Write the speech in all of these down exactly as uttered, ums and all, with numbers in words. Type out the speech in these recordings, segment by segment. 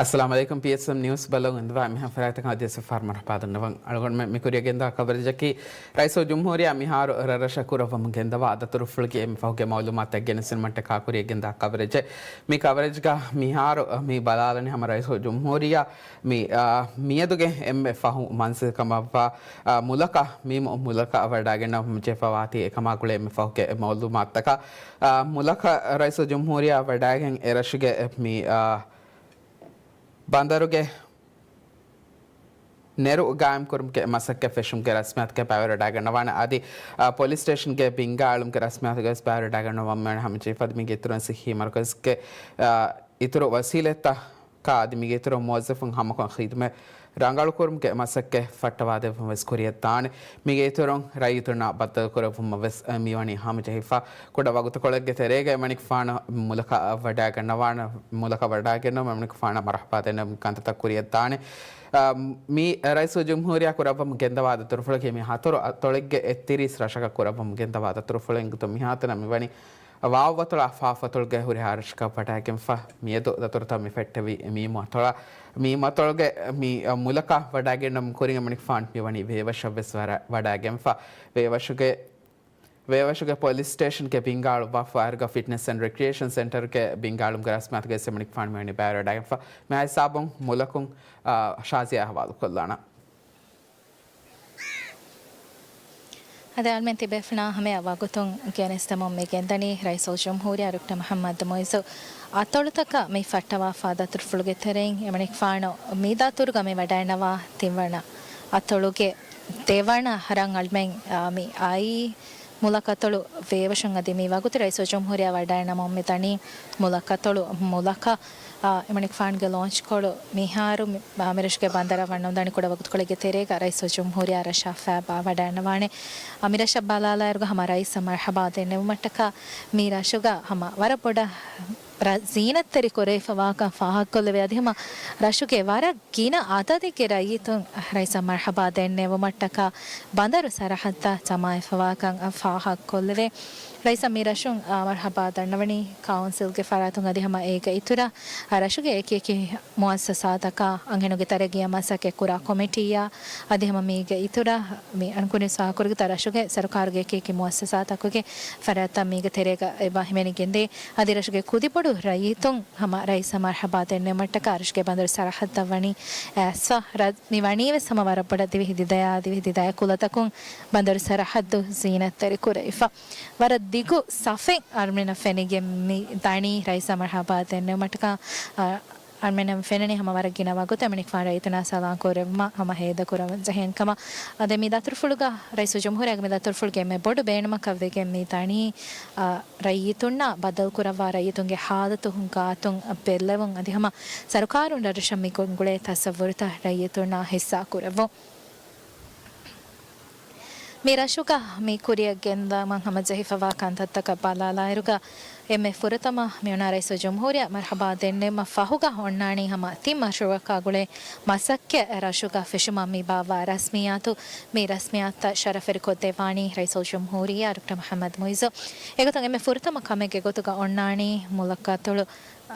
އައްސަލާމު ޢަލައިކުމް. ޕީއެސްއެމް ނިއުސް ބަލަން އިންދަވާ މިހާ ފަރާތަކަށް އަދިވެސް ފާރު މަރުޙަބާ ދަންނަވަން. އަޅުގަނޑުމެން މި ކުރިއަށް ގެންދާ ކަވަރޭޖަކީ ރައީސުލްޖުމްހޫރިއްޔާ މިހާރު ރަށްރަށަށް ކުރައްވަމުން ގެންދަވާ ދަތުރުފުޅުގެ އެންމެ ފަހުގެ މައުލޫމާތުތައް ގެނެސްދިނުމަށްޓަކާ ކުރިއަށް ގެންދާ ކަވަރޭޖެއް. މި ކަވަރޭޖްގަ މިހާރު މި ބަލާލަނީ ހަމަ ރައީސުލްޖުމްހޫރިއްޔާ މި، އާ، މިއަދުގެ އެންމެ ފަހު މަންސިލް ކަމަށްވާ، އާ، މުލަކަށް، މި މު-، މުލަކަށް ވަޑައިގަންނަވަމުން ޖެހިފަވާތީ އެކަމާ ގުޅޭ އެންމެ ފަހުގެ މައުލޫމާތުތަކަށް، އާ، މުލަކަށް ރައީސުލްޖުމްހޫރިއްޔާ ވަޑައިގެން އެރަށުގެ މި، އާ، ބަނދަރުގެ ނެރު ގާއިމްކުރުމުގެ މަސައްކަތް ފެށުމުގެ ރަސްމިއްޔާތުގައި ބައިވެރިވަޑައިގަންނަވާނެ. އަދި، އާ، ޕޮލިސް ސްޓޭޝަންގެ ބިންގާއެޅުމުގެ ރަސްމިއްޔާތުގައިވެސް ބައިވެރިވަޑައިގަންނަވަމުން ހަމަޖެހިފަ. މީގެ އިތުރުން ޞިއްޙީ މަރުކަޒުގެ، އާ، އިތުރު ވަސީލަތްތައް ކާ އަދި މީގެ އިތުރު މުވައްޒަފުން ހަމަކޮށް ޚިދުމަތް ރަނގަޅުކުރުމުގެ މަސައްކަތް ފައްޓަވާދެއްވުން ވެސް ކުރިއަށްދާނެ. މީގެ އިތުރުން ރައްޔިތުންނާ ބައްދަލުކުރެއްވުމަށް ވެސް މިވަނީ ހަމަޖެހިފަ. ކުޑަ ވަގުތުކޮޅެއްގެ ތެރޭގަ އެމަނިކުފާނު މުލަކަށް ވަޑައިގަންނަވާނެ، މުލަކަށް ވަޑައިގެންނަވަމުން އެމަނިކުފާނަށް މަރުޙަބާ ދެންނެވުމުގެ ކަންތައްތައް ކުރިއަށްދާނެ. އާ، މި ރައީސުލްޖުމްހޫރިއްޔާ ކުރައްވަމުން ގެންދަވާ ދަތުރުފުޅަކީ މި ހަތަރު އަތޮޅެއްގެ އެއްތިރީސް ރަށަކަށް ކުރައްވަމުން ގެންދަވާ ދަތުރުފުޅެއް. އިނގިތު މިހާތަނަށް މިވަނީ ވާވަތޮޅާ ފާފަތޮޅުގެ ހުރިހާ ރަށަކަށް ވަޑައިގެންފަ. މިއަދު ދަތުރުތައް މި ފެއްޓެވީ މީމު އަތޮޅަށް. މީމު އަތޮޅުގެ މި މުލަކަށް ވަޑައިގެންނަމުން ކުރިން އެމަނިކުފާނު މިވަނީ ވޭވަށަށް ވެސް ވަރަ-، ވަޑައިގެންފަ. ވޭވަށުގެ، ވޭވަށުގެ ޕޮލިސް ސްޓޭޝަންގެ ބިންގާޅުއްވާފަ އައިރުގަ ފިޓްނެސް އެންޑް ރެކްރިއޭޝަން ސެންޓަރުގެ ބިންގާޅުމުގެ ރަސްމިއްޔާތުގައި އެމަނިކުފާނު މިވަނީ ބައިވެރިވަޑައިގެންފަ. މިހާ ހިސާބުން މުލަކުން، އާ، ޝާޒިޔާ ހަވާލުކޮށްލާނަން. އަދި އަޅުމެން ތިބޭފުޅުންނާ ހަމަޔަށް ވަގުތުން ގެނެސްދެމުން މި ގެންދަނީ ރައީސުލްޖުމްހޫރިއްޔާ ޑޮކްޓަރ މުޙައްމަދު މުޢިއްޒު އަތޮޅުތަކަށް މި ފައްޓަވާފާ ދަތުރުފުޅުގެ ތެރެއިން އެމަނިކުފާނު މި ދަތުރުގަ މި ވަޑައިނަވާ ތިންވަނަ އަތޮޅުގެ ދެވަނަ ރަށް އަޅުމެން، އާ، މި އައީ މުލަކަތޮޅު ވޭވަށުން. އަދި މި ވަގުތު ރައީސުލްޖުމްހޫރިއްޔާ ވަޑައިނަމުން މި ދަނީ މުލަކަތޮޅު މުލަކަށް، އާ، އެމަނިކުފާނުގެ ލޯންޗްކޮޅު މިހާރު މި، އާ، މިރަށުގެ ބަނދަރަށް ވަންނަމުންދާނީ ކުޑަ ވަގުތުކޮޅެއްގެ ތެރޭގަ ރައީސުލްޖުމްހޫރިއްޔާ ރަށަށް ފައިބާ ވަޑައިނަވާނެ. އާ، މިރަށަށް ބަލާލާއިރުގަ ހަމަ ރައީސަށް މަރުޙަބާ ދެންނެވުމަށްޓަކާ މި ރަށުގަ ހަމަ ވަރަށް ބޮޑަށް ރަ-، ޒީނަތްތެރި ކުރެވިފަވާކަން ފާހަގަކޮށްލެވޭ. އަދި ހަމަ ރަށުގެ ވަރަށް ގިނަ އަދަދެއްގެ ރައްޔިތުން ރައީސަށް މަރުޙަބާ ދެންނެވުމަށްޓަކާ ބަނދަރު ސަރަހައްދަށް ޖަމާވެފަވާކަން ފާހަގަކޮށްލެވޭ. ރައީސަށް މި ރަށުން، އާ، މަރުޙަބާ ދަންނަވަނީ ކައުންސިލްގެ ފަރާތުން އަދި ހަމަ އޭގެ އިތުރަށް، އާ، ރަށުގެ އެކި އެކި މުއައްސަސާތަކާ، އަންހެނުންގެ ތަރައްގީއަށް މަސައްކަތް ކުރާ ކޮމިޓީއާ އަދި ހަމަ މީގެ އިތުރަށް މި އަންކުނި ސާކުރުގެ ތަ ރަށުގެ ސަރުކާރުގެ އެކި އެކި މުއައްސަސާތަކުގެ ފަރާތްތައް މީގެ ތެރޭގަ އެބަ ހިމެނިގެންދޭ. އަދި ރަށުގެ ކުދިބޮޑު ރައްޔިތުން ހަމަ ރައީސަށް މަރުޙަބާ ދެންނެވުމަށްޓަކާ ރަށުގެ ބަނދަރު ސަރަހައްދަށް ވަނީ އައިސްފަ. ރަ-، މި ވަނީ ވެސް ހަމަ ވަރަށް ބޮޑަށް ދިވެހި ދިދަޔާ، ދިވެހި ދިދަޔާ ކުލަތަކުން ބަނދަރު ސަރަހައްދު ޒީނަތްތެރި ކުރެވިފަ. ވަރަށް ދިގު ސަފެއް އަޅުމެންނަށް ފެނިގެން މި ދަނީ ރައީސަށް މަރުޙަބާ ދެންނެވުމަށްޓަކާ، އަ، އަޅުމެންނަށް ފެނުނީ ހަމަ ވަރަށް ގިނަ ވަގުތެއް އެމަނިކުފާނު ރައްޔިތުންނާ ސަލާން ކުރެއްވުމަށް ހަމަ ހޭދަކުރަމުން ޖެހޭން ކަމަށް. އަދި މި ދަތުރުފުޅުގަ ރައީސުލްޖުމްހޫރިއްޔާގެ މި ދަތުރުފުޅުގެ އެންމެ ބޮޑު ބޭނުމަކަށް ވެގެން މި ދަނީ، އަ، ރައްޔިތުންނާ ބައްދަލުކުރައްވާ ރައްޔިތުންގެ ހާލަތު ގާތުން ބެއްލެވުން އަދި ހަމަ ސަރުކާރުން ރަށްރަށަށް މި ގޮންގުޅޭ ތަސައްވުރުތައް ރައްޔިތުންނާ ހިއްސާ ކުރެއްވުން. މި ރަށުގަ މި ކުރިއަށް ގެންދަމުން ހަމަޖެހިފަވާ ކަންތައްތަކަށް ބަލާލާއިރުގަ، އެންމެ ފުރަތަމަ މިއޮންނާ ރައީސުލްޖުމްހޫރިއްޔާ މަރުޙަބާ ދެންނެވުމަށް ފަހުގަ އޮންނާނީ ހަމަ ތިން މަޝްރޫއަކާ ގުޅޭ މަސައްކަތް ރަށުގަ ފެށުމަށް މި ބާއްވާ ރަސްމިއްޔާތު. މި ރަސްމިއްޔާތުތައް ޝަރަފުވެރިކޮށްދެއްވާނީ ރައީސުލްޖުމްހޫރިއްޔާ ޑޮކްޓަރ މުޙައްމަދު މުޢިއްޒު. އެގޮތުން އެންމެ ފުރަތަމަ ކަމެއްގެ ގޮތުގަ އޮންނާނީ މުލަކަތޮޅު،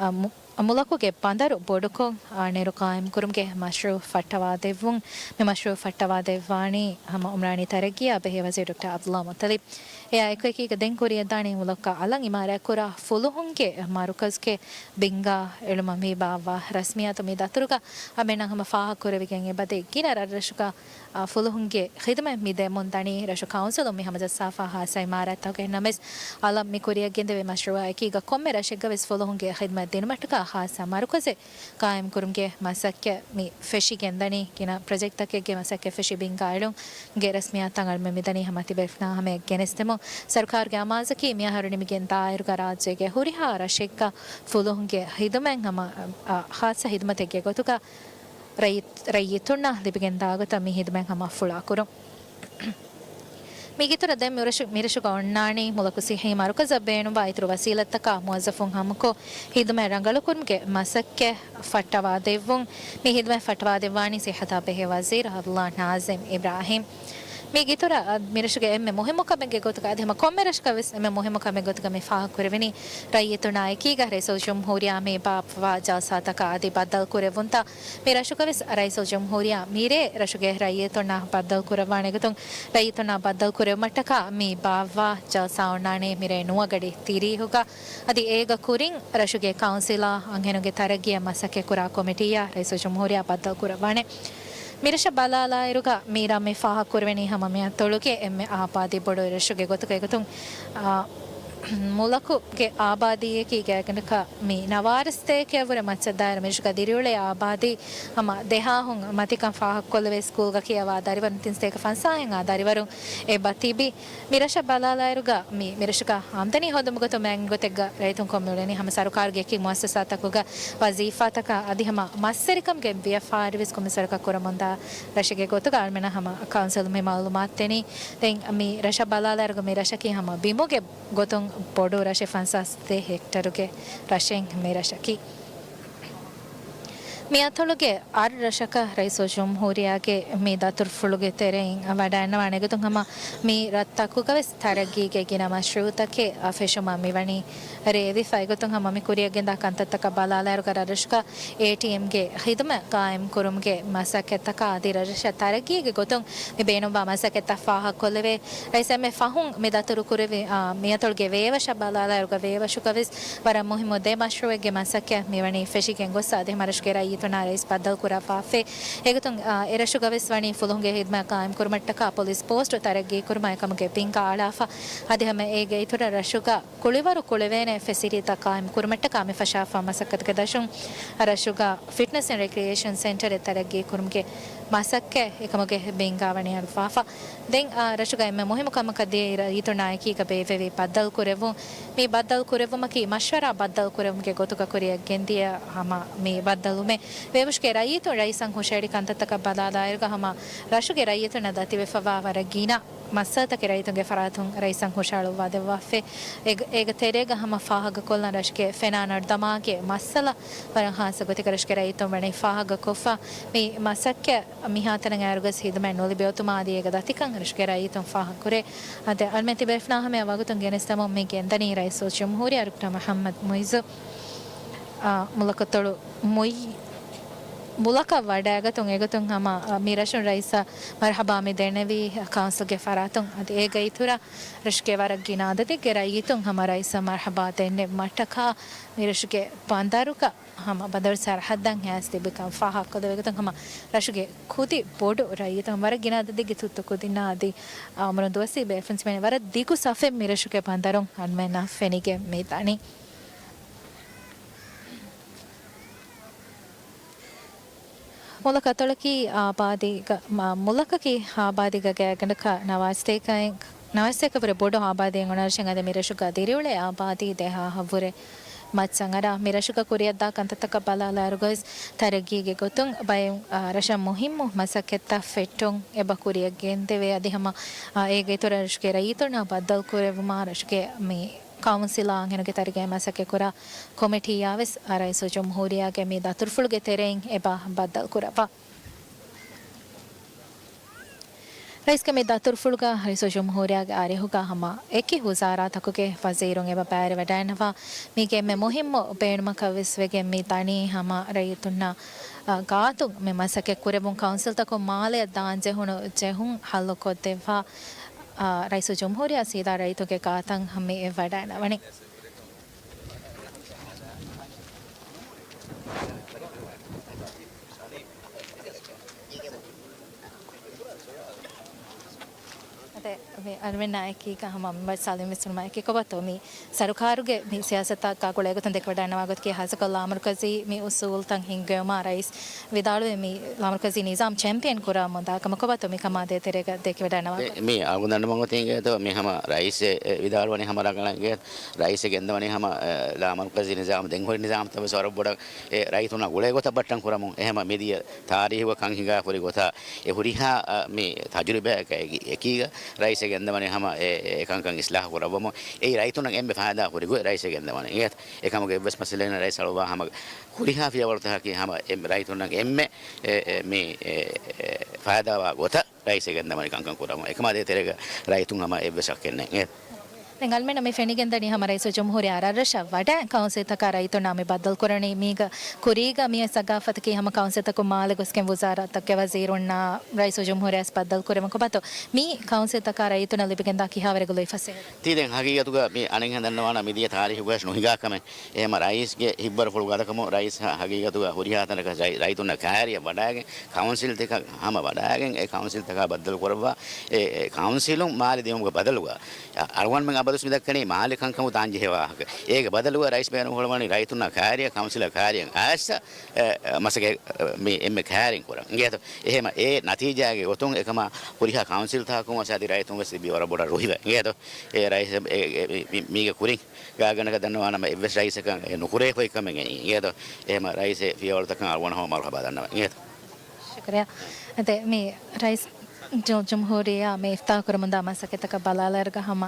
އަ، މު-، މުލަކުގެ ބަނދަރު ބޮޑުކޮށް، އާ، ނެރު ޤާއިމްކުރުމުގެ މަޝްރޫއު ފައްޓަވާދެއްވުން. މި މަޝްރޫއު ފައްޓަވާދެއްވާނީ ހަމަ އުމްރާނީ ތަރައްގީއާ ބެހޭ ވަޒީރު ޑޮކްޓަރ ޢަބްދުﷲ މުއްޠަލިބް. އެއާ އެކުއެކީގަ ދެން ކުރިއަށްދާނީ މުލަކަށް އަލަށް އިމާރާތްކުރާ ފުލުހުންގެ މަރުކަޒުގެ ބިންގާ އެޅުމަށް މި ބާއްވާ ރަސްމިއްޔާތު. މި ދަތުރުގަ އަޅުމެންނަށް ހަމަ ފާހަގަކުރެވިގެން އެބަދޭ ގިނަ ރަށްރަށުގަ، އާ، ފުލުހުންގެ ޚިދުމަތް މި ދެމުން ދަނީ. ރަށު ކައުންސިލުން މި ހަމަޖައްސާފާ ހާއްސަ އިމާރާތްތަކުގަ ނަމަވެސް، އަލަށް މި ކުރިއަށް ގެންދެވި މަޝްރޫއާ އެކީގަ ކޮންމެ ރަށެއްގަވެސް ފުލުހުންގެ ޚިދުމަތް ދިނުމަށްޓަކާ ހާއްސަ މަރުކަޒެއް ޤާއިމްކުރުމުގެ މަސައްކަތް މި ފެށިގެންދަނީ. ގިނަ ޕްރޮޖެކްޓްތަކެއްގެ މަސައްކަތް ފެށި ބިންގާ އެޅުމުގެ ރަސްމިއްޔާތުތައް އަޅުމެން މިދަނީ ހަމަ ތިބޭފުޅުންނާ ހަމަޔަށް ގެނެސްދެމުން. ސަރުކާރުގެ އަމާޒަކީ މިއަހަރު ނިމިގެން ދާއިރުގަ ރާއްޖޭގެ ހުރިހާ ރަށެއްގަ ފުލުހުންގެ ޚިދުމަތް ހަމަ، އަ، ޚާއްސަ ޚިދުމަތެއްގެ ގޮތުގަ ރައްޔި-، ރައްޔިތުންނަށް ލިބިގެން ދާގޮތަށް މި ޚިދުމަތް ހަމަ ފުޅާކުރުން. މީގެއިތުރަށް ދެން މިރަށު-، މިރަށުގަ އޮންނާނީ މުލަކު ޞިއްޙީ މަރުކަޒަށް ބޭނުންވާ އިތުރު ވަސީލަތްތަކާ މުވައްޒަފުން ހަމަކޮށް، ޚިދުމަތް ރަނގަޅުކުރުމުގެ މަސައްކަތް ފައްޓަވާދެއްވުން. މި ޚިދުމަތް ފައްޓަވާދެއްވާނީ ޞިއްޙަތާ ބެހޭ ވަޒީރު ޢަބްދުﷲ ނާޒިމް އިބްރާހިމް. މީގެ އިތުރަށް، އަ، މިރަށުގެ އެންމެ މުހިއްމު ކަމެއްގެ ގޮތުގަ އަދި ހަމަ ކޮންމެ ރަށަކަށް ވެސް އެންމެ މުހިއްމު ކަމެއް ގޮތުގަ މި ފާހަގަކުރެވެނީ، ރައްޔިތުންނާ އެކީގަ ރައީސުލްޖުމްހޫރިއްޔާ މި ބާއްވާ ޖަލްސާތަކާ އަދި ބައްދަލުކުރެއްވުންތައް. މި ރަށުގަ ވެސް ރައީސުލްޖުމްހޫރިއްޔާ މިރޭ ރަށުގެ ރައްޔިތުންނާ ބައްދަލުކުރައްވާނެ ގޮތުން، ރައްޔިތުންނާ ބައްދަލުކުރެއްވުމަށްޓަކާ މި ބާއްވާ ޖަލްސާ އޮންނާނީ މިރޭ ނުވަ ގަޑި ތިރީހުގަ. އަދި އޭގަ ކުރިން ރަށުގެ ކައުންސިލާ އަންހެނުންގެ ތަރައްގީއަށް މަސައްކަތްކުރާ ކޮމިޓީއާ ރައީސުލްޖުމްހޫރިއްޔާ ބައްދަލުކުރައްވާނެ. މިރަށަށް ބަލާލާއިރުގަ މި ރަށް މި ފާހަގަކުރެވެނީ ހަމަ މިއަތޮޅުގެ އެންމެ އާބާދީ ބޮޑު ރަށުގެ ގޮތުގައި ގޮތުން، އާ، މުލަކުގެ އާބާދީއަކީ ގާތްގަނޑަކަށް މި ނަވާރަ ސަތޭކައަށްވުރެ މައްޗަށްދާއިރު މިރަށުގަ ދިރިއުޅޭ އާބާދީ ހަމަ ދެހާހުން މަތިކަން ފާހަގަކޮށްލެވޭ ސްކޫލްގަ ކިޔަވާ ދަރިވަރުން ތިން ސަތޭކަ ފަންސާހެއް އާ ދަރިވަރުން އެބަ ތިބި. މިރަށަށް ބަލާލާއިރުގަ މި، މިރަށުގަ އާމްދަނީ ހޯދުމުގެ ގޮތުން މައިންގޮތެއްގަ ރައްޔިތުން ކޮށްމިއުޅެނީ ހަމަ ސަރުކާރުގެ އެކި މުއައްސަސާތަކުގަ ވަޒީފާތަކާ އަދި ހަމަ މަސްވެރިކަމުގެ ވިޔަފާރިވެސް ކޮންމެސްވަރަކަށް ކުރަމުންދާ ރަށެއްގެ ގޮތުގަ އަޅުމެންނަށް ހަމަ ކައުންސިލުން މި މައުލޫމާތު ދެނީ. ދެން މި ރަށަށް ބަލާލާއިރުގަ މި ރަށަކީ ހަމަ ބިމުގެ ގޮތުން ބޮޑު ރަށެއް، ފަންސާސް ދެ ހެކްޓަރުގެ ރަށެއް މި ރަށަކީ. މި އަތޮޅުގެ އަށް ރަށަކަށް ރައީސުލްޖުމްހޫރިއްޔާގެ މި ދަތުރުފުޅުގެ ތެރެއިން ވަޑައިގަންނަވާނެ ގޮތުން ހަމަ މި ރަށްތަކުގަވެސް ތަރައްގީގެ ގިނަ މަޝްރޫއުތަކެއް ފެށުމަށް މިވަނީ ރޭވިފަ. އެގޮތުން ހަމަ މި ކުރިއަށްގެންދާ ކަންތައްތަކަށް ބަލާލާއިރުގަ ރަށްރަށުގަ އޭޓީއެމްގެ ޚިދުމަތް ޤާއިމްކުރުމުގެ މަސައްކަތްތަކާ އަދި ރަށްރަށަށް ތަރައްގީގެ ގޮތުން މި ބޭނުންވާ މަސައްކަތްތައް ފާހަގަކޮށްލެވޭ. ރައީސް އެންމެ ފަހުން މި ދަތުރުކުރެވި، އާ، މިއަތޮޅުގެ ވޭވަށަށް ބަލާލާއިރުގަ ވޭވަށުގަވެސް ވަރަށް މުހިއްމު ދެ މަޝްރޫއެއްގެ މަސައްކަތް މިވަނީ ފެށިގެން ގޮސް އަދި ހަމަ ރަށުގެ ރައްޔިތުންނާ ރައީސް ބައްދަލުކުރައްވާފަ. އެގޮތުން، އާ، އެރަށުގަވެސް ވަނީ ފުލުހުންގެ ޚިދުމަތް ޤާއިމްކުރުމަށްޓަކާ ޕޮލިސް ޕޯސްޓު ތަރައްގީކުރުމަށް އެކަމުގެ ބިންގާ އަޅާފަ. އަދި ހަމަ އޭގެ އިތުރަށް ރަށުގަ ކުޅިވަރު ކުޅެވޭނެ ފެސިލިޓީތައް ޤާއިމްކުރުމަށްޓަކާ މި ފަށާފާ މަސައްކަތުގެ ދަށުން ރަށުގަ ފިޓްނަސް އެންޑް ރެކްރިއޭޝަން ސެންޓަރެއް ތަރައްގީކުރުމުގެ މަސައްކަތް އެކަމުގެ ބިންގާ ވަނީ އަޅުއްވާފަ. ދެން، އާ، ރަށުގަ އެންމެ މުހިއްމު ކަމަކަށް ދިޔައީ ރައްޔިތުންނާ އެކީގަ ބޭއްވެވި ބައްދަލުކުރެއްވުން. މި ބައްދަލުކުރެއްވުމަކީ މަޝްވަރާ ބައްދަލުކުރެއްވުމުގެ ގޮތުގަ ކުރިއަށް ގެންދިޔަ ހަމަ މި ބައްދަލުވުމެއް. ވޭވަށުގެ ރައްޔިތުން ރައީސަށް ހުށަހެޅި ކަންތައްތަކަށް ބަލާލާއިރުގަ ހަމަ ރަށުގެ ރައްޔިތުންނަށް ދަތިވެފަވާ ވަރަށް ގިނަ މައްސަލަތަކެއް ރައްޔިތުންގެ ފަރާތުން ރައީސަށް ހުށަހަޅުއްވާ ދެއްވާފަ. އޭގެ، އޭގެ ތެރޭގަ ހަމަ ފާހަގަކޮށްލަން ރަށުގެ ފެނާ ނަރުދަމާގެ މައްސަލަ ވަރަށް ހާއްސަ ގޮތެއްގަ ރަށުގެ ރައްޔިތުން ވަނީ ފާހަގަކޮށްފަ. މި މަސައްކަތް މިހާތަނަށް އައިރުގަސް ހިދުމަތް ނުލިބި އޮތުމާ އަދި އޭގެ ދަތިކަން ރަށުގެ ރައްޔިތުން ފާހަގަކުރޭ. އަދި އަޅުމެން ތިބޭފުޅާ ހަމަޔަށް ވަގުތުން ގެނެސްދެމުން މި ގެންދަނީ ރައީސުލްޖުމްހޫރިއްޔާ ޑޮކްޓަރ މުޙައްމަދު މުޢިއްޒު، އާ، މުލަކަތޮޅު މުއި-، މުލަކަށް ވަޑައިގަތުން. އެގޮތުން ހަމަ، އާ، މި ރަށުން ރައީސަށް މަރުޙަބާ މި ދެންނެވީ ކައުންސިލްގެ ފަރާތުން. އަދި އޭގެ އިތުރަށް ރަށުގެ ވަރަށް ގިނަ އަދަދެއްގެ ރައްޔިތުން ހަމަ ރައީސަށް މަރުޙަބާ ދެންނެވުމަށްޓަކާ މި ރަށުގެ ބަނދަރުގަ ހަމަ ބަނދަރު ސަރަހައްދަށް ހޭސް ތިބިކަން ފާހަގަކޮށްލެވޭ ގޮތުން ހަމަ ރަށުގެ ކުދި ބޮޑު ރައްޔިތުން ވަރަށް ގިނަ އަދަދެއްގެ ތުއްތު ކުދިންނާ އަދި އަމުރުން ދުވަސްވީ ބޭފުޅުން ތިބެނީ ވަރަށް ދިގު ސަފެއް މި ރަށުގެ ބަނދަރުން އަންމެންނަށް ފެނިގެން މި ދަނީ. މުލަކަތޮޅަކީ އާބާދީގަ-، މަ-، މުލަކަކީ އާބާދީގަ ގާތްގަނޑަކަށް ނަވާރަ ސަތޭކައެއް، ނަވާރަ ސަތޭކަވުރެ ބޮޑު އާބާދީއެއް އޮންނަ ރަށެއް. އަދި މި ރަށުގަ ދިރިއުޅޭ އާބާދީ ދެހާހަށްވުރެ މައްޗަށް އަރާ. މި ރަށުގަ ކުރިއަށްދާ ކަންތައްތަކަށް ބަލާލާއިރުގަސް ތަރައްގީގެ ގޮތުން ބައެއް، އާ، ރަށަށް މުހިއްމު މަސައްކަތްތައް ފެއްޓުން އެބަ ކުރިއަށް ގެންދެވޭ. އަދި ހަމަ، އާ، އޭގެ އިތުރަށް ރަށުގެ ރައްޔިތުންނާ ބައްދަލުކުރެއްވުމާ ރަށުގެ މި ކައުންސިލާ އަންހެނުންގެ ތަރައްގީއަށް މަސައްކަތްކުރާ ކޮމިޓީއާ ވެސް ރައީސުލްޖުމްހޫރިއްޔާގެ މި ދަތުރުފުޅުގެ ތެރެއިން އެބަ ބައްދަލުކުރައްވާ. ރައީސްގެ މި ދަތުރުފުޅުގަ ރައީސުލްޖުމްހޫރިއްޔާގެ އަރިހުގަ ހަމަ އެކި ވުޒާރާތަކުގެ ވަޒީރުން އެބަ ބައިވެރިވަޑައިގަންނަވާ. މީގެ އެންމެ މުހިއްމު ބޭނުމަކަށް ވެސް ވެގެން މި ދަނީ ހަމަ ރައްޔިތުންނަށް، އަ، ގާތުން މި މަސައްކަތް ކުރެވުން ކައުންސިލްތަކުން މާލެއަށް ދާން ޖެހުނު ޖެހުން ހައްލުކޮށްދެއްވާ. އާ، ރައީސުލްޖުމްހޫރިއްޔާ ސީދާ ރައްޔިތުންގެ ގާތަށް މި ވަޑައިގަންނަވަނީ. އަދި މި އަޅުމެންނާ އެކީގަ ހަމަ މެމްބަރު ސާލިމް ވެސް ވަނީ އެކީ. ކޮބާތޯ މި ސަރުކާރުގެ މި ސިޔާސަތާ ގުޅޭ ގޮތުން ދެކެވަޑައިގަންނަވާ ގޮތަކީ ހާއްސަކޮށް ލާމަރުކަޒީ މި އުސޫލުތައް ހިންގުމާ ރައީސް ވިދާޅުވެ މި ލާމަރުކަޒީ ނިޒާމް ޗެމްޕިއަން ކުރަމުންދާ ކަމަށް. ކޮބާތޯ މިކަމާ ދޭތެރޭގަ ދެކެވަޑައިގަންނަވާ؟ މި އަޅުގަނޑު ދަންނަވަން ގޮތުން އިނގޭތޯ މި ހަމަ ރައީސް އެ، އެ ވިދާޅުވަނީ ހަމަ ރަނގަޅަށް އިނގޭ ރައީސް ގެންދަވަނީ ހަމަ، އެ، ލާމަރުކަޒީ ނިޒާމް ދެން ހުރި ނިޒާމްތައް ވެސް ވަރަށް ބޮޑަށް އެ ރައްޔިތުންނަށް ގުޅޭ ގޮތަށް ބައްޓަން ކުރަމުން. އެހެން މިދިޔަ ތާރީހުގަ ކަން ހިނގާ ހުރި ގޮތާ އެ ހުރިހާ، އަ، މި ތަޖުރިބާއަކާ އެކީގަ ރައީސް ގެންދަވަނީ ހަމަ އެ، އެ ކަންކަން އިސްލާހު ކުރައްވަމުން. އެއީ ރައްޔިތުންނަށް އެންމެ ފައިދާ ހުރި ގޮތް ރައީސް ގެންދަވަނީ. އެ، އެކަމުގެ އެއްވެސް މައްސަލައެއް ނެތް ރައީސް އަޅުވާ ހަމަ ހުރިހާ ފިޔަވަޅުތަކަކީ ހަމަ އެ ރައްޔިތުންނަށް އެންމެ އެ، އެ، މި، އެ، އެ، ފައިދާވާ ގޮތަށް. ރައީސް ގެންދަމަނީ ކަންކަން ކުރަމުން. އެކަމާ ދޭތެރޭގަ ރައްޔިތުން ހަމަ އެއްވެސް ހައްގެއް ނެތް. ދެން އަޅުމެންނަށް މި ފެނިގެންދަނީ ހަމަ ރައީސުލްޖުމްހޫރިއްޔާ ރަށްރަށަށް ވަޑައި ކައުންސިލްތަކާ ރައްޔިތުންނާ މި ބައްދަލުކުރަނީ. މީގަ ކުރީގަ މި ސަގާފަތަކީ ހަމަ ކައުންސިލްތަކުން މާލެ ގޮސްގެން ވުޒާރާތްތަކުގެ ވަޒީރުންނާ ރައީސުލްޖުމްހޫރިއްޔާ ބައްދަލުކުރެވުން. ކޮބާތޯ މި ކައުންސިލްތަކާ ރައްޔިތުންނަށް ލިބިގެންދާ ކިހާވަރެއްގެ ލުއިފަސޭހަ؟ ތީ ދެން ހަގީގަތުގަ މި އަނެއްހެން ދަންނަވާނަ މިދިޔަ ތާރީހުގައި ނުހިނގާ ކަމެއް. އެހެމަ ރައީސްގެ ހިތްވަރުފުޅު ގަދަކަމުން ރައީސް ހަ-، ހަގީގަތުގަ ހުރިހާ ތަނަކަށް ރައި-، ރައްޔިތުންނަށް ކައިރިއަށް ވަޑައިގެން، ކައުންސިލްތަކަށް ހަމަ ވަޑައިގެން، އެ ކައުންސިލްތަކާ ބައްދަލު ކުރައްވާ، އެ، އެ ކައުންސިލުން މާލެ ދިއުމުގެ ބަދަލުގަ، އަ-، އަޅުގަނޑުމެން އަބަދުސް މިދައްކަނީ މާލެ ކަންކަމު ދާންޖެހޭ ވާހަކަ. އޭގެ ބަދަލުގަ ރައީސް ބޭނުންކުރައްވަނީ ރައްޔިތުންނާ ކައިރިއަށް ކައުންސިލަށް ކައިރިއަށް އައިސް، އެ، އެ، މަސަގެ، އެ، މި އެންމެ ކައިރިން ކުރަން. އިނގޭތޯ؟ އެހެމަ އެ ނަތީޖާގެ ގޮތުން އެކަމާ ހުރިހާ ކައުންސިލްތަކުން ވެސް އަދި ރައްޔިތުން ވެސް ލިބީ ވަރަށް ބޮޑަށް ރުހިވެ. އިނގޭތޯ؟ އެ ރައީސް އެ، އެ، މި-، މީގެ ކުރިން ގާތްގަނޑަކަށް ދަންނަވާނަމަ އެއްވެސް ރައީސަކަށް އެ ނުކުރެވިފައި ކަމެއް އެއީ. އިނގޭތޯ؟ އެހެމަ ރައީސް އެ ފިޔަވަޅުތަކަށް އަޅުގަނޑު ހަމަ މަރުހަބާ ދަންނަވަން. އިނގޭތޯ؟ ޝުކުރިއްޔާ. އެ، ދެ، މި ރައީސް ޖު-، ޖުމްހޫރިއްޔާ މި އިފްތާހު ކުރަމުންދާ މަސައްކަތްތަކަށް ބަލާލާއިރުގަ ހަމަ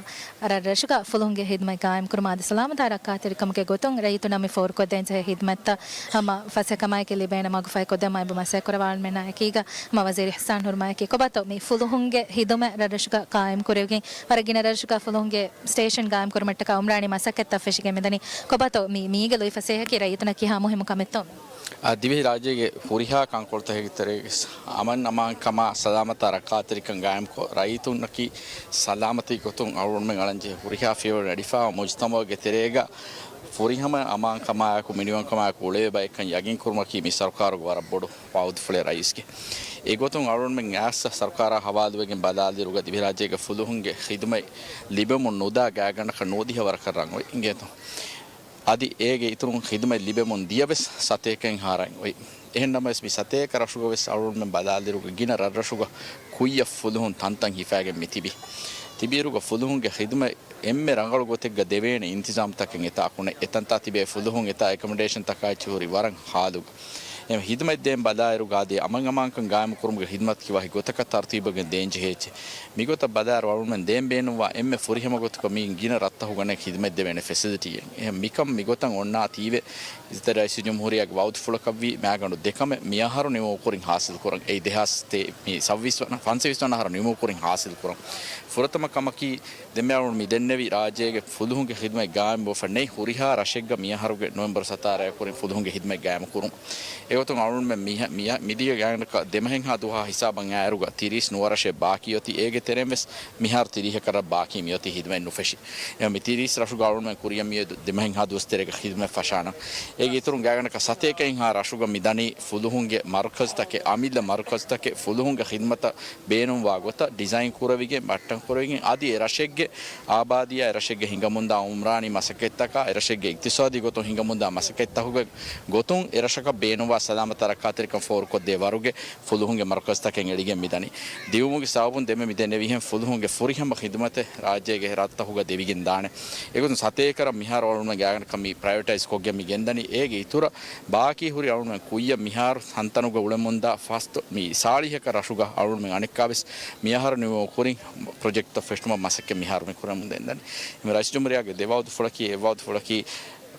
ރަށްރަށުގަ ފުލުހުންގެ ހިދުމަތް ގާއިމްކުރުމާ އަދި ސަލާމަތާ ރައްކާތެރިކަމުގެ ގޮތުން ރައްޔިތުންނަށް މި ފޯރުކޮށްދޭންޖެހޭ ހިދުމަތްތައް ހަމަ ފަސޭހަކަމާއެކީ ލިބޭނެ މަގުފަހި ކޮށްދެއްވުމަށް އެބަ މަސައްކަތް ކުރައްވާ އަޅުމެންނާ އެކީގަ ހަމަ ވަޒީރު އިޙްސާން ހުރުމާއެކީ ކޮބާތޯ މި ފުލުހުންގެ ހިދުމަތް ރަށްރަށުގަ ގާއިމް ކުރެވިގެން ވަރަށް ގިނަ ރަށްރަށުގަ ފުލުހުންގެ ސްޓޭޝަން ގާއިމް ކުރުމަށްޓަކާ އުމްރާނީ މަސައްކަތްތައް ފެށިގެން މިދަނީ. ކޮބާތޯ މި-، މީގެ ލުއިފަސޭހައަކީ ރައްޔިތުންނަށް ކިހާ މުހިއްމު ކަމެއްތޯ މި؟ އާ، ދިވެހި ރާއްޖޭގެ ހުރިހާ ކަންކޮޅުތަކެއްގެ ތެރޭގަ އަމަން އަމާންކަމާ، ސަލާމަތާ ރައްކާތެރިކަން ގާއިމްކޮށް، ރައްޔިތުންނަކީ ސަލާމަތީ ގޮތުން އަޅުގަނޑުމެން އަޅަންޖެހޭ ހުރިހާ ފިޔަވަޅު ނެޑިފައިވާ މުޖުތަމަޢުގެ ތެރޭގަ ފުރިހަމަ އަމާންކަމާއެކު، މިނިވަންކަމާއެކު އުޅޭ ބައެއްކަން ޔަގީންކުރުމަކީ މި ސަރުކާރުގެ ވަރަށް ބޮޑު ވަޢުދުފުޅެއް ރައީސްގެ. އެގޮތުން އަޅުގަނޑުމެން އައިސް ސަރުކާރާ ހަވާލުވެގެން ބަލާލިއިރުގަ ދިވެހިރާއްޖޭގެ ފުލުހުންގެ ޚިދުމަތް ލިބެމުން ނުދާ ގާތްގަނޑަކަށް ނުވަދިހަ ވަރަކަށް ރަނގަޅު އިނގޭތޯ. އަދި އޭގެ އިތުރުން ޚިދުމަތް ލިބެމުން ދިޔަވެސް ސަތޭކައެއްހާ ރަނގަޅު. އެހެންނަމަވެސް މި ސަތޭކަ ރަށުގަވެސް އަޅުގަނޑުމެން ބަލާލިއިރުގަ ގިނަ ރަށްރަށުގަ ކުއްޔަށް ފުލުހުން ތަންތަން ހިފާގެން މި ތިބި. ތިބިއިރުގަ ފުލުހުންގެ ޚިދުމަތް އެންމެ ރަނގަޅު ގޮތެއްގަ ދެވޭނެ އިންތިޒާމްތަކެއް އެތާކު ނެތް. އެތަންތާ ތިބޭ ފުލުހުން އެތާ އެކޮމޮޑޭޝަންތަކާ އެއްޗެއް ހުރީ ވަރަށް ހާލުގަ. އެ ޚިދުމަތް ދޭން ބަލާއިރުގަ އަދި އަމަން އަމާންކަން ގާއިމުކުރުމުގެ ޚިދުމަތަކީ ވަކި ގޮތަކަށް ތަރުތީބުވެގެން ދޭންޖެހޭ އެއްޗެއް. މިގޮތަށް ބަލާއިރު އަޅުގަނޑުމެން ދޭން ބޭނުންވާ އެންމެ ފުރިހަމަ ގޮތަކަށް މި ގިނަ ރަށްތަކުގަ ނެތް ޚިދުމަތް ދެވޭނެ ފެސިލިޓީއެއް. އެހެން މިކަން މިގޮތަށް އޮންނާތީވެ އިއްޒަތްތެރި ރައީސުލްޖުމްހޫރިއްޔާގެ ވަޢުދުފުޅަކަށްވީ މައިގަނޑު ދެކަމެއް މިއަހަރު ނިމުމުގެ ކުރިން ހާސިލްކުރަން. އެއީ ދެހާސް ތޭ-، މި ސައްވީސް ވަނަ، ފަންސަވީސް ވަނަ އަހަރު ނިމުމުގެ ކުރިން ހާސިލްކުރަން. ފުރަތަމަ ކަމަކީ، ދެންމެ އަޅުގަނޑު މި ދެންނެވި ރާއްޖޭގެ ފުލުހުންގެ ޚިދުމަތް ގާއިމްވެފަ ނެތް ހުރިހާ ރަށެއްގަ މިއަހަރުގެ ނޮވެމްބަރު ސަތާރައި ކުރިން ފުލުހުންގެ ޚިދުމަތް ގާއިމުކުރުން. އެގޮތުން އަޅުގަނޑުމެން މިހަ-، މިހަ-، މިދިޔަ ގާތްގަނޑަކަށް ދެމަހެއްހާ ދުވަހާ ހިސާބަށް އައިއިރުގަ ތިރީސް ނުވަ ރަށެއް ބާކީއޮތީ. އޭގެ ތެރެއިން ވެސް މިހާރު ތިރީހަކަށް ބާކީ މިއޮތީ ޚިދުމަތް ނުފެށި. އެ މި ތިރީސް ރަށުގަ އަޅުގަނޑުމެން ކުރިއަށް މިއޮތް ދެމަހެއްހާ ދުވަސް ތެރޭގަ ޚިދުމަތް ފަށާނަން. އޭގެ އިތުރުން ގާތްގަނޑަކަށް ސަތޭކައެއްހާ ރަށުގަ މިދަނީ ފުލުހުންގެ މަރުކަޒުތަކެއް، އަމިއްލަ މަރުކަޒުތަކެއް، ފުލުހުންގެ ޚިދުމަތަށް ބޭނުންވާ ގޮތަށް ޑިޒައިން ކުރެވިގެން، ބައްޓަން ކުރެވިގެން، އަދި އެ ރަށެއްގެ އާބާދީއާ އެ ރަށެއްގެ ހިނގަމުންދާ އުމްރާނީ މަސައްކަތްތަކާ، އެ ރަށެއްގެ އިޤްތިޞާދީ ގޮތުން ހިނގަމުންދާ މަސައްކަތްތަކުގެ ގޮތުން އެ ރަށަކަށް ބޭނުންވާ ސަލާމަތާ ރައްކާތެރިކަން ފޯރުކޮށްދޭ ވަރުގެ ފުލުހުންގެ މަރުކަޒުތަކެއް އެޅިގެން މިދަނީ. ދިއުމުގެ ސަބަބުން ދެންމެ މިދެންނެވިހެން ފުލުހުންގެ ފުރިހަމަ ޚިދުމަތެއް ރާއްޖޭގެ ރަށްތަކުގަ ދެވިގެން ދާނެ. އެގޮތުން ސަތޭކަ ރަށް މިހާރު އަޅުގަނޑުމެން ގާތްގަނޑަކަށް މި ޕްރައިވެޓައިޒް ކޮށްގެން މި ގެންދަނީ. އޭގެ އިތުރަށް ބާކީ ހުރި އަޅުގަނޑުމެން ކުއްޔަށް މިހާރު ތަންތަނުގަ އުޅެމުންދާ ފަސް މި ސާޅީހަކަށް ރަށުގަ އަޅުގަނޑުމެން އަނެއްކާވެސް މިއަހަރު ނިމުމުގެ ކުރިން ޕްރޮޖެކްޓްތައް ފެށުމަށް މަސައްކަތް މިހާރު މި ކުރަމުން ދެން ދަނީ. އެހެން ރައީސް ޖުމްހޫރިއްޔާގެ ދެ ވަޢުދުފުޅަކީ، އެއް ވަޢުދުފުޅަކީ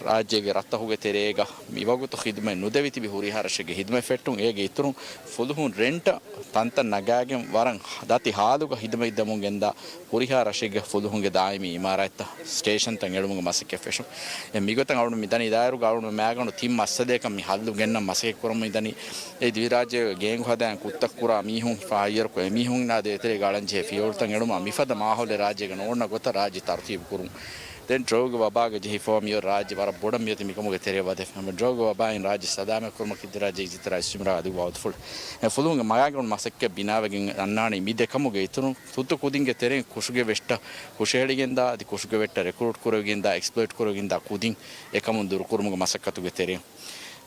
ރާއްޖޭގެ ރަށްތަކުގެ ތެރޭގަ މިވަގުތު ޚިދުމަތް ނުދެވި ތިބި ހުރިހާ ރަށެއްގެ ޚިދުމަތް ފެއްޓުން. އޭގެ އިތުރުން ފުލުހުން ރެންޓަށް ތަންތަން ނަގާގެން ވަރަށް ދަތި ހާލުގަ ޚިދުމަތް ދެމުން ގެންދާ ހުރިހާ ރަށެއްގެ ފުލުހުންގެ ދާއިމީ އިމާރާތްތައް، ސްޓޭޝަންތައް އެޅުމުގެ މަސައްކަތް ފެށުން. އެ މިގޮތަށް އަޅުގަނޑު މިދަނީ ދާއިރުގަ އަޅުގަނޑު މައިގަނޑު ތިން މައްސަލަޔަކަށް މި ހައްލު ގެންނަން މަސައްކަތް ކުރަމުން މިދަނީ. އެ ދިވެހިރާއްޖޭގަ ގޭންގު ހަދާން ކުށްތައް ކުރާ މީހުން، ފަހައްޔަރުކޮށް އެމީހުންނާ ދޭތެރޭގަ އަޅަންޖެހޭ ފިޔަވަޅުތައް އެޅުމަށް މިފަދަ މާހައުލެއް ރާއްޖޭގަ ނޯންނަ ގޮތަށް ރާއްޖެ ތަރުތީބު ކުރުން. ދެން ޑްރަގުގެ ވަބާގަ ޖެހިފަވާ މިއޮތް ރާއްޖެ ވަރަށް ބޮޑަށް މިއޮތީ މިކަމުގެ ތެރެއަށް ވަދެފަ. ހަމަ ޑްރަގުގެ ވަބާއިން ރާއްޖެ ސަލާމަތް ކުރުމަށް ކިތަންމެ ރާއްޖޭގެ އިއްޒަތްތެރި ރައީސް ޖުމްހޫރިއްޔާ އަދި ވަޢުދުފުޅު. އެ ފުލުހުންގެ މައިގަނޑު މަސައްކަތް ބިނާވެގެން އަންނާނީ މި ދެ ކަމުގެ އިތުރުން. ތުއްތު ކުދިންގެ ތެރެއިން ކުށުގެ ވެށްޓަށް، ކުށެހެޅިގެންދާ އަދި ކުށުގެ ވެށްޓަށް ރެކްރޫޓް ކުރެވިގެންދާ، އެކްސްޕްލޮއިޓް ކުރެވިގެންދާ ކުދިން އެކަމުން ދުރުކުރުމުގެ މަސައްކަތުގެ ތެރެއިން.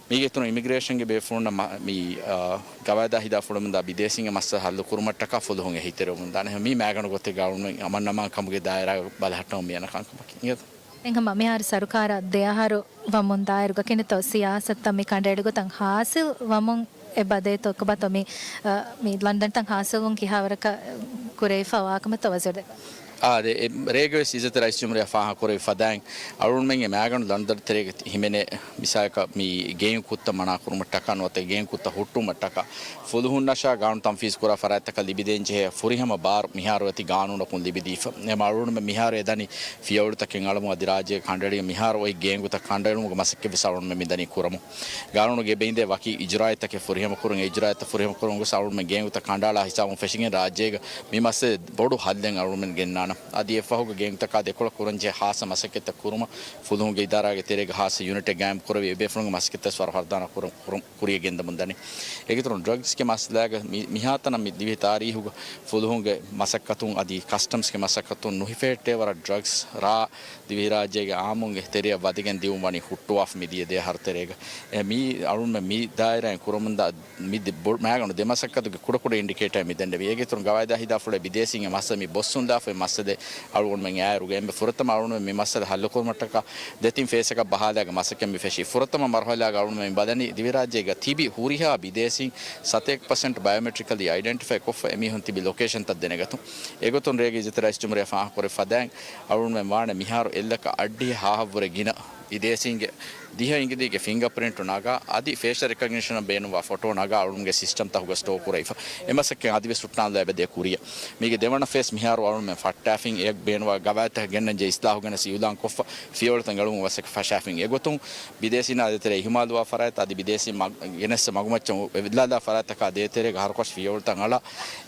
މީގެ އިތުރުން އިމިގްރޭޝަންގެ ބޭފުޅުންނަށް މަ-، މި، އާ، ގަވާއިދާ ހިދާ ފުޅުމުންދާ ބިދޭސީންގެ މައްސަލަ ހައްލު ކުރުމަށްޓަކާ ފުލުހުން އެހީތެރިވަމުންދާނެ. މީ މައިގަނޑު ގޮތެއްގަ އަޅުގަނޑުމެން އަމަން އަމާންކަމުގެ ދާއިރާ ބަލަހައްޓަމުން މިއަންނަ ކަންކަމަކީ. އިނގޭތޯ؟ ދެން ހަމަ މިހާރު ސަރުކާރަށް ދެ އަހަރު ވަމުން ދާއިރުގަ ކިނެތޯ ސިޔާސަތުތައް މި ކަނޑައެޅި ގޮތަށް ހާސިލް ވަމުން އެބަ ދޭތޯ ކޮބާތޯ މި، އަ، މި ލަންޑަންތައް ހާސިލްވުން ކިހާވަރަކަށް ކުރެވިފަ ވާކަމެއްތޯ ވަޒީރު ދެކޮ؟ އާދެ، އެ ރޭގަވެސް އިއްޒަތްތެރި ރައީސްޖުމްހޫރިއްޔާ ފާހަގަކުރެއްވި ފަދައިން، އަޅުގަނޑުމެންގެ މައިގަނޑު ލަނޑުދަރި ތެރޭގަ ހިމެނޭ މިސާލަކަށް މި ގެއިން ކުއްތައް މަނާކުރުމަށްޓަކާ ނުވަތަ ގެއިން ކުއްތައް ހުއްޓުމަށްޓަކާ ފުލުހުންނަށާ ގާނޫނު ތަންފީޒު ކުރާ ފަރާތްތަކަށް ލިބިދޭން ޖެހޭ ފުރިހަމަ ބާރު މިހާރު އެތި ގާނޫނަކުން ލިބިދީފަ. އެހެން އަޅުގަނޑުމެން މިހާރު އެދަނީ ފިޔަވަޅުތަކެއް އަޅަމުން އަދި ރާއްޖޭގެ ކަނޑައެޅިގެން މިހާރު އޮތް ގެއިން ކުއްތައް ކަނޑައެޅުމުގެ މަސައްކަތްވެސް އަޅުގަނޑުމެން މިދަނީ ކުރަމުން. ގާނޫނުގެ އެބައިންދޭ ވަކި އިޖުރާއަތްތަކެއް ފުރިހަމަކުރުން، އެ އިޖުރާއަތްތައް ފުރިހަމަކުރުން ގޮސް އަޅުގަނޑުމެން ގެއިން ކުއްތައް ކަނޑައަޅާ ހިސާބުން ފެށިގެން ރާއްޖޭގަ މި މައްސަލަ ބޮޑު ހައްލެއް އަޅުގަނޑުމެން ގެންނާނަން. އަދި އެއްފަހުގަ ގެއިންތަކާ ދެކޮޅަށް ކުރަންޖެހޭ ހާއްސަ މަސައްކަތްތައް ކުރުމަށް ފުލުހުންގެ އިދާރާގެ ތެރޭގަ ހާއްސަ ޔުނިޓެއް ގާއިމް ކުރެވި އެބޭފުޅުންގެ މަސައްކަތްތައް ވަރަށް ފަރުދާނާ ކުރަން، ކުރުން، ކުރިޔަށް ގެންދަމުން ދަނީ. އޭގެ އިތުރުން ޑްރަގްސްގެ މައްސަލާގަ މި، މިހާތަނަށް މި ދިވެހި ތާރީހުގަ ފުލުހުންގެ މަސައްކަތުން އަދި ކަސްޓަމްސްގެ މަސައްކަތުން ނުހިފެހެއްޓޭ ވަރަށް ޑްރަގްސް ރާ ދިވެހިރާއްޖޭގެ އާއްމުންގެ ތެރެއަށް ވަދެގެން ދިއުން ވަނީ ހުއްޓުވާފަ މިދިޔަ ދެ އަހަރު ތެރޭގަ. އެ މި އަޅުގަނޑުމެން މި ދާއިރާއިން ކުރަމުންދާ މި ދެ-، ބޮ-، މައިގަނޑު ދެ މަސައްކަތުގެ ކުޑަކުޑަ އިންޑިކޭޓާ މި ދެންނެވީ. އޭގެ އިތުރުން ގަވާއިދާ ހިދާފުޅޭ ބިދޭސީންގެ މައްސަލަ މި ބޮއްސުން ލާފަ އެ މައްސަލަ އަޅުގަނޑުމެން އާއިރުގަ އެންމެ ފުރަތަމަ އަޅުގަނޑުމެން މި މައްސަލަ ހައްލުކުރުމަށްޓަކާ ދެތިން ފޭސްއަކަށް ބަހާލާގެ މަސައްކަތް މި ފެށީ. ފުރަތަމަ މަރުހަލާގަ އަޅުގަނޑުމެން މި ބަލަނީ ދިވެހިރާއްޖޭގަ ތިބި ހުރިހާ ބިދޭސީން ސަތޭކަ ޕަސެންޓް ބަޔޮމެޓްރިކަލީ އައިޑެންޓިފައި ކޮށްފަ އެމީހުން ތިބި ލޮކޭޝަންތައް ދެނެގަތުން. އެގޮތުން ރޭގަ އިއްޒަތްތެރި ރައީސްޖުމްހޫރިއްޔާ ފާހަގަކުރެއްވި ފަދައިން އަޅުގަނޑުމެން ވާނެ މިހާރު އެއްލައްކަ އަށްޑިހަ ހާހަށްވުރެ ގިނަ ބިދޭސީންގެ ދިހަ އިނގިލީގެ ފިންގަޕްރިންޓު ނަގާ، އަދި ފޭޝަލް ރެކޮގްނިޝަނަށް ބޭނުންވާ ފޮޓޯ ނަގާ އަޅުގަނޑުގެ ސިސްޓަމްތަކުގަ ސްޓޯ ކުރެވިފަ. އެ މަސައްކަތް އަދިވެސް ހުއްޓާންލާ އެބަދޭ ކުރިއަށް. މީގެ ދެވަނަ ފޭސް މިހާރު އަޅުގަނޑުމެން ފައްޓާފިން އެ ބޭނުންވާ ގަވާއިދުތަކެއް ގެންނަން ޖެހި އިސްލާހު ގެނެސް އިއުލާން ކޮށްފަ ފިޔަވަޅުތައް އެޅުމުގެ މަސައްކަތް ފަށާފިން. އެގޮތުން ބިދޭސީންނާ ދޭތެރޭ އިހުމާލުވާ ފަރާތް އަދި ބިދޭސީން މަ-، ގެނެއްސަ މަގުމައްޗަށް އެ ވިއްލާލާ ފަރާތްތަކާ ދޭތެރޭގަ ހަރުކަށި ފިޔަވަޅުތައް އަޅާ،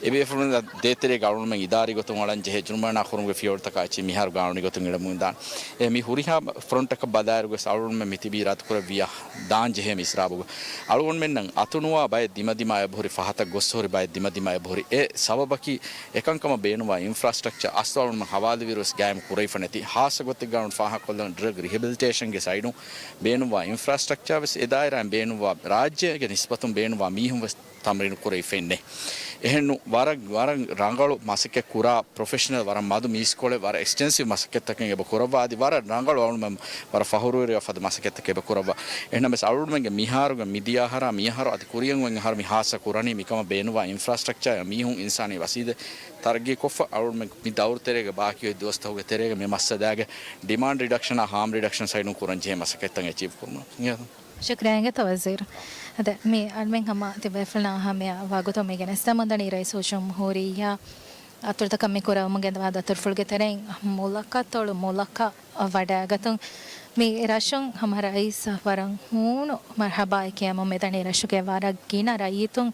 އެބޭފުޅުން ދޭތެރޭގަ އަޅުގަނޑުމެން އިދާރީ ގޮތުން އަޅަން ޖެހޭ ޖުރުމާނާ ކުރުމުގެ ފިޔަވަޅުތަކާ އެއްޗެއް މިހާރު ގާނޫނީ ގޮތުން އެޅަމުންދާނެ. އެ މި ހުރިހާ ފްރޮންޓަކަށް ބަލާއިރު ގޮސް އަޅުގަނޑުމެން މި ތިބީ ރަދުކުރެއްވިޔާ ދާން ޖެހޭ މި އިސްރާބުގަ. އަޅުގަނޑުމެންނަށް އަތުނުވާ ބައެއް ދިމަދިމާ އެބަހުރި، ފަހަތަށް ގޮއްސަ ހުރި ބައެއް ދިމަދިމާ އެބަހުރި. އެ ސަބަބަކީ އެކަންކަމަށް ބޭނުންވާ އިންފްރާސްޓްރަކްޗަރ އަސްލު އަޅުގަނޑުމެން ހަވާލުވިއިރުވެސް ގާއިމް ކުރެވިފަ ނެތި. ހާއްސަ ގޮތެއްގަ އަޅުގަނޑު ފާހަގަކޮށްލަން ޑްރަގް ރިހެބިލިޓޭޝަންގެ ސައިޑުން ބޭނުންވާ އިންފްރާސްޓްރަކްޗާވެސް އެ ދާއިރާއިން ބޭނުންވާ ރާއްޖޭގެ ނިސްބަތުން ބޭނުންވާ މީހުންވެސް ތަމްރީނު ކުރެވިފައެއްނެއް. އެހެންނު ވަރަށް، ވަރަށް ރަނގަޅު މަސައްކަތް ކުރާ ޕްރޮފެޝަނަލް ވަރަށް މަދު މީސްކޮޅެއް ވަރަށް އެކްސްޓެންސިވް މަސައްކަތްތަކެއް އެބަ ކުރައްވާ އަދި ވަރަށް ރަނގަޅު އަޅުމެން ވަރަށް ފަހުރުވެރިވާ ފަދަ މަސައްކަތްތަކެއް އެބަ ކުރައްވާ. އެހެންނަމަވެސް އަޅުގަނޑުމެންގެ މިހާރުގެ މިދިޔަ އަހަރާ މިއަހަރު އަދި ކުރިއަށް އޮތް އަހަރު މި ހާއްސަ ކުރަނީ މިކަމަށް ބޭނުންވާ އިންފްރާސްޓްރަކްޗާ މީހުން އިންސާނީ ވަސީލަތް ތަރައްގީ ކޮށްފަ އަޅުގަނޑުމެން މި ދައުރު ތެރޭގެ ބާކީ އޮތް ދުވަސްތަކުގެ ތެރޭގަ މި މައްސަލާގެ ޑިމާންޑް ރިޑަކްޝަނާ ހާމް ރިޑަކްޝަން ސައިޑުން ކުރަން ޖެހޭ މަސައްކަތްތައް އެޗީވް ކުރުމަށް. ޝުކްރިޔާ އިނގޭތޯ ވަޒީރު. އަދި މި އަޅުމެން ހަމަ ތިބޭފުޅުންނާ ހަމަޔަށް ވަގުތު މި ގެނެސްދެމުންދަނީ ރައީސުލްޖުމްހޫރިއްޔާ އަތޮޅުތަކަށް މި ކުރައްވަމުން ގެންދަވާ ދަތުރުފުޅުގެ ތެރެއިން މުލަކަށް ތޮޅު މުލަކަށް ވަޑައިގަތުން. މި ރަށުން ހަމަ ރައީސަށް ވަރަށް ހޫނު މަރްހަބާއެއް ކިޔަމުން މިދަނީ ރަށުގެ ވަރަށް ގިނަ ރައްޔިތުން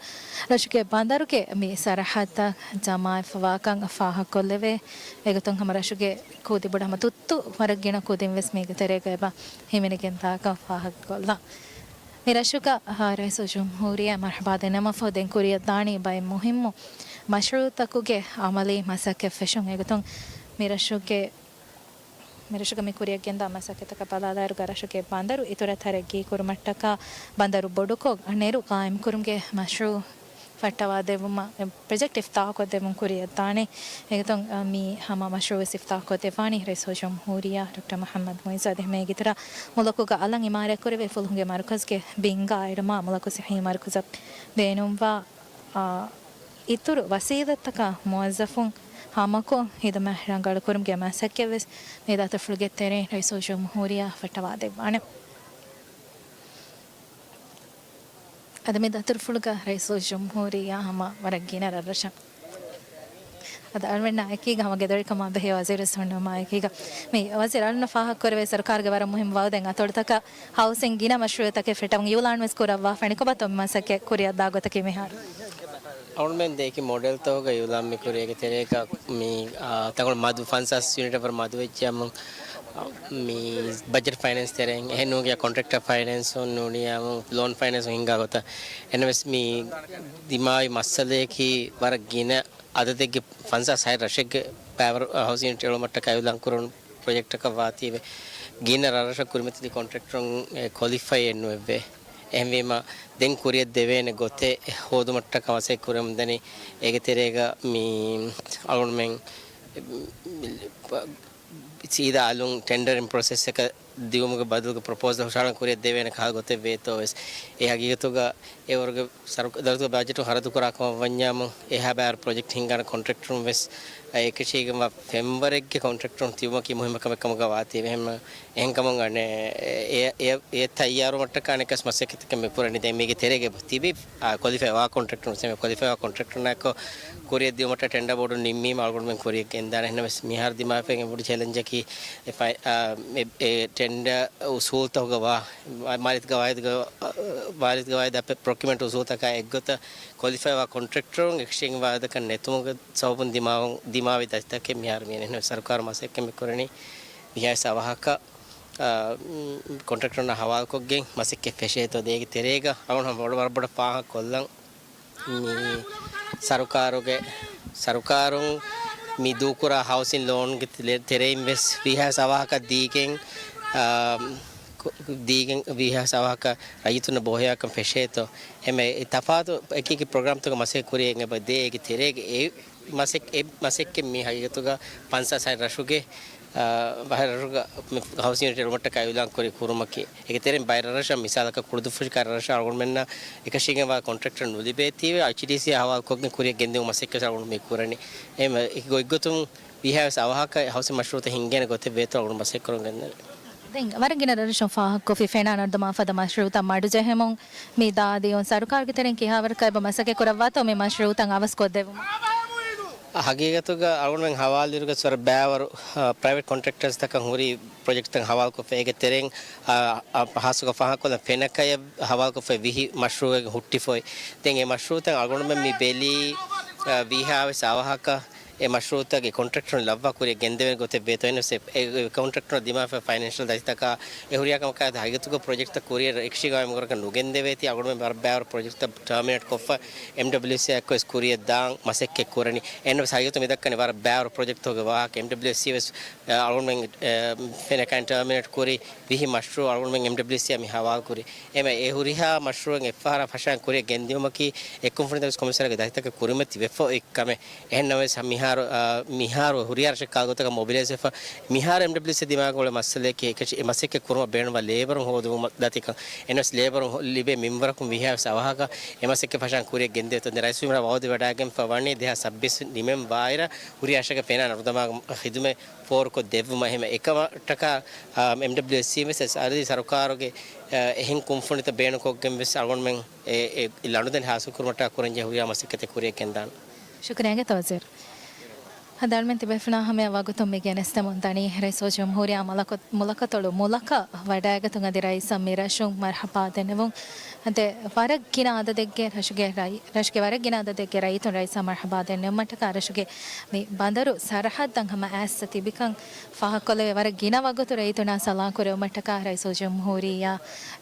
ރަށުގެ ބަނދަރުގެ މި ސަރަހައްދަށް ޖަމާވެފަވާކަން ފާހަގަކޮށްލެވޭ. އެގޮތުން ހަމަ ރަށުގެ ކުދި ބޮޑު ހަމަ ތުއްތު ވަރަށް ގިނަ ކުދިން ވެސް މީގެ ތެރޭގަ އެބަ ހިމެނިގެން ދާކަން ފާހަގަކޮށްލާ. މި ރަށުގަ ރައީސުލްޖުމްހޫރިއްޔާ މަރްހަބާ ދެންނަމަފަ ދެން ކުރިއަށްދާނީ ބައެއް މުހިއްމު މަޝްރޫއުތަކުގެ އަމަލީ މަސައްކަތް ފެށުން. އެގޮތުން މި ރަށުގެ، މި ރަށުގަ މި ކުރިއަށްގެންދާ މަސައްކަތްތަކަށް ބަލާލާއިރުގަ ރަށުގެ ބަނދަރު އިތުރަށް ތަރައްގީ ކުރުމަށްޓަކާ ބަނދަރު ބޮޑުކޮށް ނެރު ޤާއިމްކުރުމުގެ މަޝްރޫއު ފައްޓަވާދެއްވުމަށް ޕްރޮޖެކްޓް އިފްތާޙުކޮށްދެއްވުން ކުރިއަށްދާނެ. އެގޮތުން، އަ، މި ހަމަ މަޝްރޫއުވެސް އިފްތާޙުކޮށްދެއްވާނީ ރައީސުލްޖުމްހޫރިއްޔާ ޑޮކްޓަރ މުޙައްމަދު މުޢިއްޒު. އަދި ހަމައެގެ އިތުރަށް މުލަކުގަ އަލަށް އިމާރާތްކުރެވޭ ފުލުހުންގެ މަރުކަޒުގެ ބިންގާ އެޅުމާ މުލަކު ޞިއްޙީ މަރުކަޒަށް ބޭނުންވާ، އާ، އިތުރު ވަސީލަތްތަކާ މުވައްޒަފުން ހާމަކޮށް ހިދުމަތް ރަނގަޅުކުރުމުގެ މަސައްކަތްވެސް މި ދަތުރުފުޅުގެ ތެރެއިން ރައީސުލްޖުމްހޫރިއްޔާ ފައްޓަވާދެއްވާނެ. އަދި މި ދަތުރުފުޅުގަ ރައީސުލްޖުމްހޫރިއްޔާ ހަމަ ވަރަށް ގިނަ ރަށްރަށަށް އަދި އަޅުމެންނާ އެކީގަ ހަމަ ގެދޮރިކަމާ ބެހޭ ވަޒީރުވެސް ހުންނަމާ އެކީގަ މި ވަޒީރު އަޅުންނަށް ފާހަގަކުރެވޭ ސަރުކާރުގެ ވަރަށް މުހިންމު ވައުދެއް އަތޮޅުތަކަށް ހައުސިން ގިނަ މަޝްރޫއުތަކެއް ފެއްޓަވަން އިއުލާންވެސް ކުރައްވާފަ އަނެއްކޮބާތޯ މި މަސައްކަތް ކުރިއަށްދާ ގޮތަކީ މިހާރު؟ އަޅުމެން ދެއެކި މޮޑެލްތަކުގަ އިއުލާން މި ކުރިއަށް އޭގެ ތެރޭގަ މި، އާ، ތަންކޮޅެއް މަދު ފަންސާސް ޔުނިޓެއް ވަރަށް މަދުވެއްޖެއަމުން، އާ، މި ބަޖެޓް ފައިނޭންސް ތެރެއިން އެހެން ނޫންކިޔާ ކޮންޓްރެކްޓަރ ފައިނޭންސުން ނޫނިއްޔާމު ލޯން ފައިނޭންސުން ހިންގާ ގޮތަށް. އެހެންނަމަވެސް މި ދިމާވި މައްސަލަޔަކީ ވަރަށް ގިނަ އަދަދެއްގެ ފަންސާސް ހަތް ރަށެއްގެ ބައިވަރު ހައުސިން ޔުނިޓް އެޅުމަށްޓަކާ އިއުލާން ކުރެވުނު ޕްރޮޖެކްޓަކަށް ވާތީވެ، ގިނަ ރަށްރަށަށް ކުރިމަތިލި ކޮންޓްރެކްޓަރުން އެ ކޮލިފައެއް ނުވެއްވޭ. އެހެންވީމަ، ދެން ކުރިއަށް ދެވޭނެ ގޮތެއް ހޯދުމަށްޓަކާ މަސައްކަތް ކުރަމުންދަނީ. އޭގެ ތެރޭގަ މި އަޅުގަނޑުމެން ސީދާ އަލުން ޓެންޑަރިން ޕްރޮސެސްއަކަށް ދިއުމުގެ ބަދަލުގެ ޕްރޮޕޯސަލް ހުށަހަޅަން ކުރިއަށް ދެވޭނެ ކަހަލަ ގޮތެއް ވޭތޯ ވެސް. އެ ހަގީގަތުގަ އެވަރުގެ ސަރު-، ދައުލަތުގެ ބަޖެޓުން ހަރަދުކުރާ ކަމަށް ވަންޏާމު، އެހާ ބާރު ޕްރޮޖެކްޓް ހިންގާނެ ކޮންޓްރެކްޓަރުން ވެސް އެކަށީގެންވާ ފެންވަރެއްގެ ކޮންޓްރެކްޓަރުން ތިބުމަކީ މުހިއްމު ކަމެއް ކަމުގަ ވާތީ. އެހެން، އެހެންކަމުން އަނެއް އެ، އެ، އެ، އެ ތައްޔާރުވުމަށްޓަކާ އަނެއްކާސް މަސައްކަތްތަކެއް މި ކުރަނީ. ދެން މީގެ ތެރޭގަ ތިބި، އާ، ކޮލިފައިވާ ކޮންޓްރެކްޓަރުން، ކޮލިފައިވާ ކޮންޓްރެކްޓަރުންނާއެކު ކުރިއަށް ދިއުމަށްޓަކާ ޓެންޑާ ބޯޑުން ނިންމީމަ އަޅުގަނޑުމެން ކުރިއަށް ގެންދާނެ. އެހެންނަމަވެސް މިހާރު ދިމާވެފައި އެން ބޮޑު ޗެލެންޖަކީ އެ ފައި-، އާ، އެ، އެ ޓެންޑާ އުސޫލުތަކުގަ ވާ މާ-، މާލީ ގަވާއިދުގަ، އާ، މާލީ ގަވާއިދާ ޕްރޮކިއުމަންޓް އުސޫލުތަކާ އެއްގޮތަށް ކޮލިފައިވާ ކޮންޓްރެކްޓަރުން އެކަށީގެންވާ އަދަދަކަށް ނެތުމުގެ ސަބަބުން ދިމާވަން-، ދިމާވި ދަތިތަކެއް މިހާރު މިއެން. އެހެން ސަރުކާރު މަސައްކަތް މި ކުރަނީ މިހާވެސް އަވަހަކަށް، އާ، ކޮންޓްރެކްޓަރުންނާ ހަވާލުކޮށްގެން މަސައްކަތް ފެށޭތޯ ދޭގެ ތެރޭގަ. އަޅުގަނޑު ހަމަ ވަރަށް، ވަރަށް ބޮޑަށް ފާހަގަކޮށްލަން. މި ސަރުކާރުގެ، ސަރުކާރުން މި ދޫކުރާ ހައުސިން ލޯންގެ ތެ-، ތެރެއިން ވެސް ވީހާވެސް އަވަހަކަށް ދީގެން، އާ، ކު-، ދީގެން ވީހާވެސް އަވަހަކަށް ރައްޔިތުންނަށް ބޯހެޔާކަން ފެށޭތޯ؟ އެމެ ތަފާތު އެކި އެކި ޕްރޮގްރާމްތަކުގެ މަސައްކަތް ކުރިއަށް އެބަ ދޭ. އޭގެ ތެރޭގަ އެ މަސައް-، އެ މަސައްކަތް މި ހަގީގަތުގަ ފަންސާސް ހަތް ރަށުގެ، އާ، ބަހެއް ރަށުގަ މި ހައުސިން ޔުނިޓެއް އެޅުމަށްޓަކާ އިއުލާން ކުރި ކުރުމަކީ. އޭގެ ތެރެއިން ބައެއް ރަށްރަށަށް މިސާލަކަށް ކުޅުދުއްފުށި ކައިރި ރަށަށް އަޅުގަނޑުމެންނަށް އެކަށީގެންވާ ކޮންޓްރެކްޓަރު ނުލިބޭތީވެ، އައިޓީޑީސީ އަހުވާލުކޮށްގެން ކުރިއަށް ގެންދިއުމަށް މަސައްކަތް އަޅުގަނޑު މި ކުރަނީ. އެ މަ-، އެ ގޮތްގޮތުން ވީހާވެސް އަވަހަކަށް ހައުސިން މަޝްރޫޢުތައް ހިންގޭނެ ގޮތެއް ވޭތޯ އަޅުގަނޑު މަސައްކަތް ކުރަން ގެންދަނީ. ދެން ވަރަށް ގިނަ ރަށްރަށުން ފާހަގަކޮށްފި ފެނާ ނަރުދަމާ ފަދަ މަޝްރޫޢުތައް މަޑުޖެހެމުން މި ދާދިޔުން ސަރުކާރުގެ ތެރެއިން ކިހާވަރަކަށް އެބަ މަސައްކަތް ކުރައްވާތޯ މި މަޝްރޫޢުތައް އަވަސްކޮށްދެއްވުމަށް؟ ހަގީގަތުގަ އަޅުގަނޑުމެން ހަވާލުވިއިރުގަ ވަރަށް ބައިވަރު، އާ، ޕްރައިވެޓް ކޮންޓްރެކްޓާސްތަކަށް ހުރި ޕްރޮޖެކްޓްތައް ހަވާލުކޮށްފަ އޭގެ ތެރެއިން، އާ، އާ، ހާއްސަކޮށް ފާހަގަކޮށްލަން ފެނަކައަށް ހަވާލުކޮށްފަ ވިހި މަޝްރޫޢެއް ހުއްޓިފައި. ދެން އެ މަޝްރޫޢުތައް އަޅުގަނޑުމެން މި ބެލީ، އާ، ވީހާވެސް އަވަހަކަށް އެ މަޝްރޫޢުތަކުގެ ކޮންޓްރެކްޓަރުން ލައްވާ ކުރިއަށް ގެންދެވޭ ގޮތެއް ވޭތޯ. އެހެންވެސް އެ، އެ ކޮންޓްރެކްޓަރުން ދިމާވެފަ ފައިނޭންޝަލް ދަތިތަކާ އެ ހުރިހާ ކަމަކާ ހަގީގަތުގަ ޕްރޮޖެކްޓްތައް ކުރިއަށް އެކަށީގެންވާ މިންވަރަކަށް ނުގެންދެވޭތީ އަޅުގަނޑުމެން ވަރަށް ބައިވަރު ޕްރޮޖެކްޓްތައް ޓާމިނޭޓް ކޮށްފަ އެމްޑަބްލިއުސީއާ އެއްކޮށް ކުރިއަށް ދާން މަސައްކަތް ކުރަނީ. އެހެންވެސް ހަގީގަތު މިދައްކަނީ ވަރަށް ބައިވަރު ޕްރޮޖެކްޓްތަކުގެ ވާހަކަ. އެމްޑަބްލިއުސީ ވެސް، އަ، އަޅުގަނޑުމެން، އަ، ފެނަކައިން ޓާމިނޭޓް ކުރި ވިހި މަޝްރޫޢު އަޅުގަނޑުމެން އެމްޑަބްލިއުސީއާ މި ހަވާލު ކުރި. އެމެ އެ ހުރިހާ މަޝްރޫޢެއް އެއްފަހަރާ ފަށާން ކުރިއަށް ގެންދިއުމަކީ އެއްކުންފުނިތައް ވެސް ކޮމިސަރގެ ދަތިތަކަށް ކުރިމަތި ވެފަ އޮތް ކަމެއް. އެހެންނަމަވެސް މިހާރު، އާ، މިހާރު ހުރިހާ ރަށެއް ކަހަލަ ގޮތަކަށް މޮބިލައިޒް ވެފަ، މިހާރު އެމްޑަބްލިއުސީ ދިމާގަ އުޅޭ މައްސަލައަކީ އެ މަސައްކަތް ކުރުމަށް ބޭނުންވާ ލޭބަރުން ހޯދުމަށް ދަތިކަން. އެހެންވެސް ލޭބަރުން ހޮ-، ލިބޭ މިންވަރަކުން ވީހާވެސް އަވަހަކަށް އެ މަސައްކަތް ފަށާން ކުރިއަށް ގެންދެވޭތޯ. ދެން ރައީސުލްޖުމްހޫރިއްޔާ ވައުދުވެވަޑައިގެންފަ ވަނީ ދެހާސް ސައްބީސް ނިމެން ވާއިރަށް ހުރިހާ ރަށެއްގެ ފެނާ ނަރުދަމާ ޚިދުމަތް ފޯރުކޮށް ދެއްވުމަށް. އެހެން އެކަމަށްޓަކާ، އާ، އެމްޑަބްލިއުއެސްސީ ވެސް އަދި ސަރުކާރުގެ، އާ، އެހެން ކުންފުނިތައް ބޭނުންކޮށްގެން ވެސް އަޅުގަނޑުމެން އެ، އެ ލަނޑުދަނޑި ހާސިލް ކުރުމަށްޓަކާ ކުރަންޖެހޭ ހުރިހާ މަސައްކަތެއް ކުރިއަށް ގެންދާނެ. ޝުކުރިއްޔާ ވަޒީރު. ހަނދާންމެން ތިބޭފުޅުންނާ ހަމަޔަށް ވަގުތުން މި ގެނެސްދެމުން ދަނީ ރައީސުލްޖުމްހޫރިއްޔާ މުލަކު-، މުލަކަތޮޅު މުލަކަށް ވަޑައިގަތުން އަދި ރައީސަށް މި ރަށުން މަރްޙަބާ ދެންނެވުން. އަދި ވަރަށް ގިނަ އަދަދެއްގެ ރަށުގެ ރައި-، ރަށުގެ ވަރަށް ގިނަ އަދަދެއްގެ ރައްޔިތުން ރައީސަށް މަރްޙަބާ ދެންނެވުމަށްޓަކާ ރަށުގެ މި ބަނދަރު ސަރަހައްދަށް ހަމަ އައިސް ތިބިކަން ފާހަގަކޮށްލެވޭ. ވަރަށް ގިނަ ވަގުތު ރައްޔިތުންނާ ސަލާން ކުރެވުމަށްޓަކާ ރައީސުލްޖުމްހޫރިއްޔާ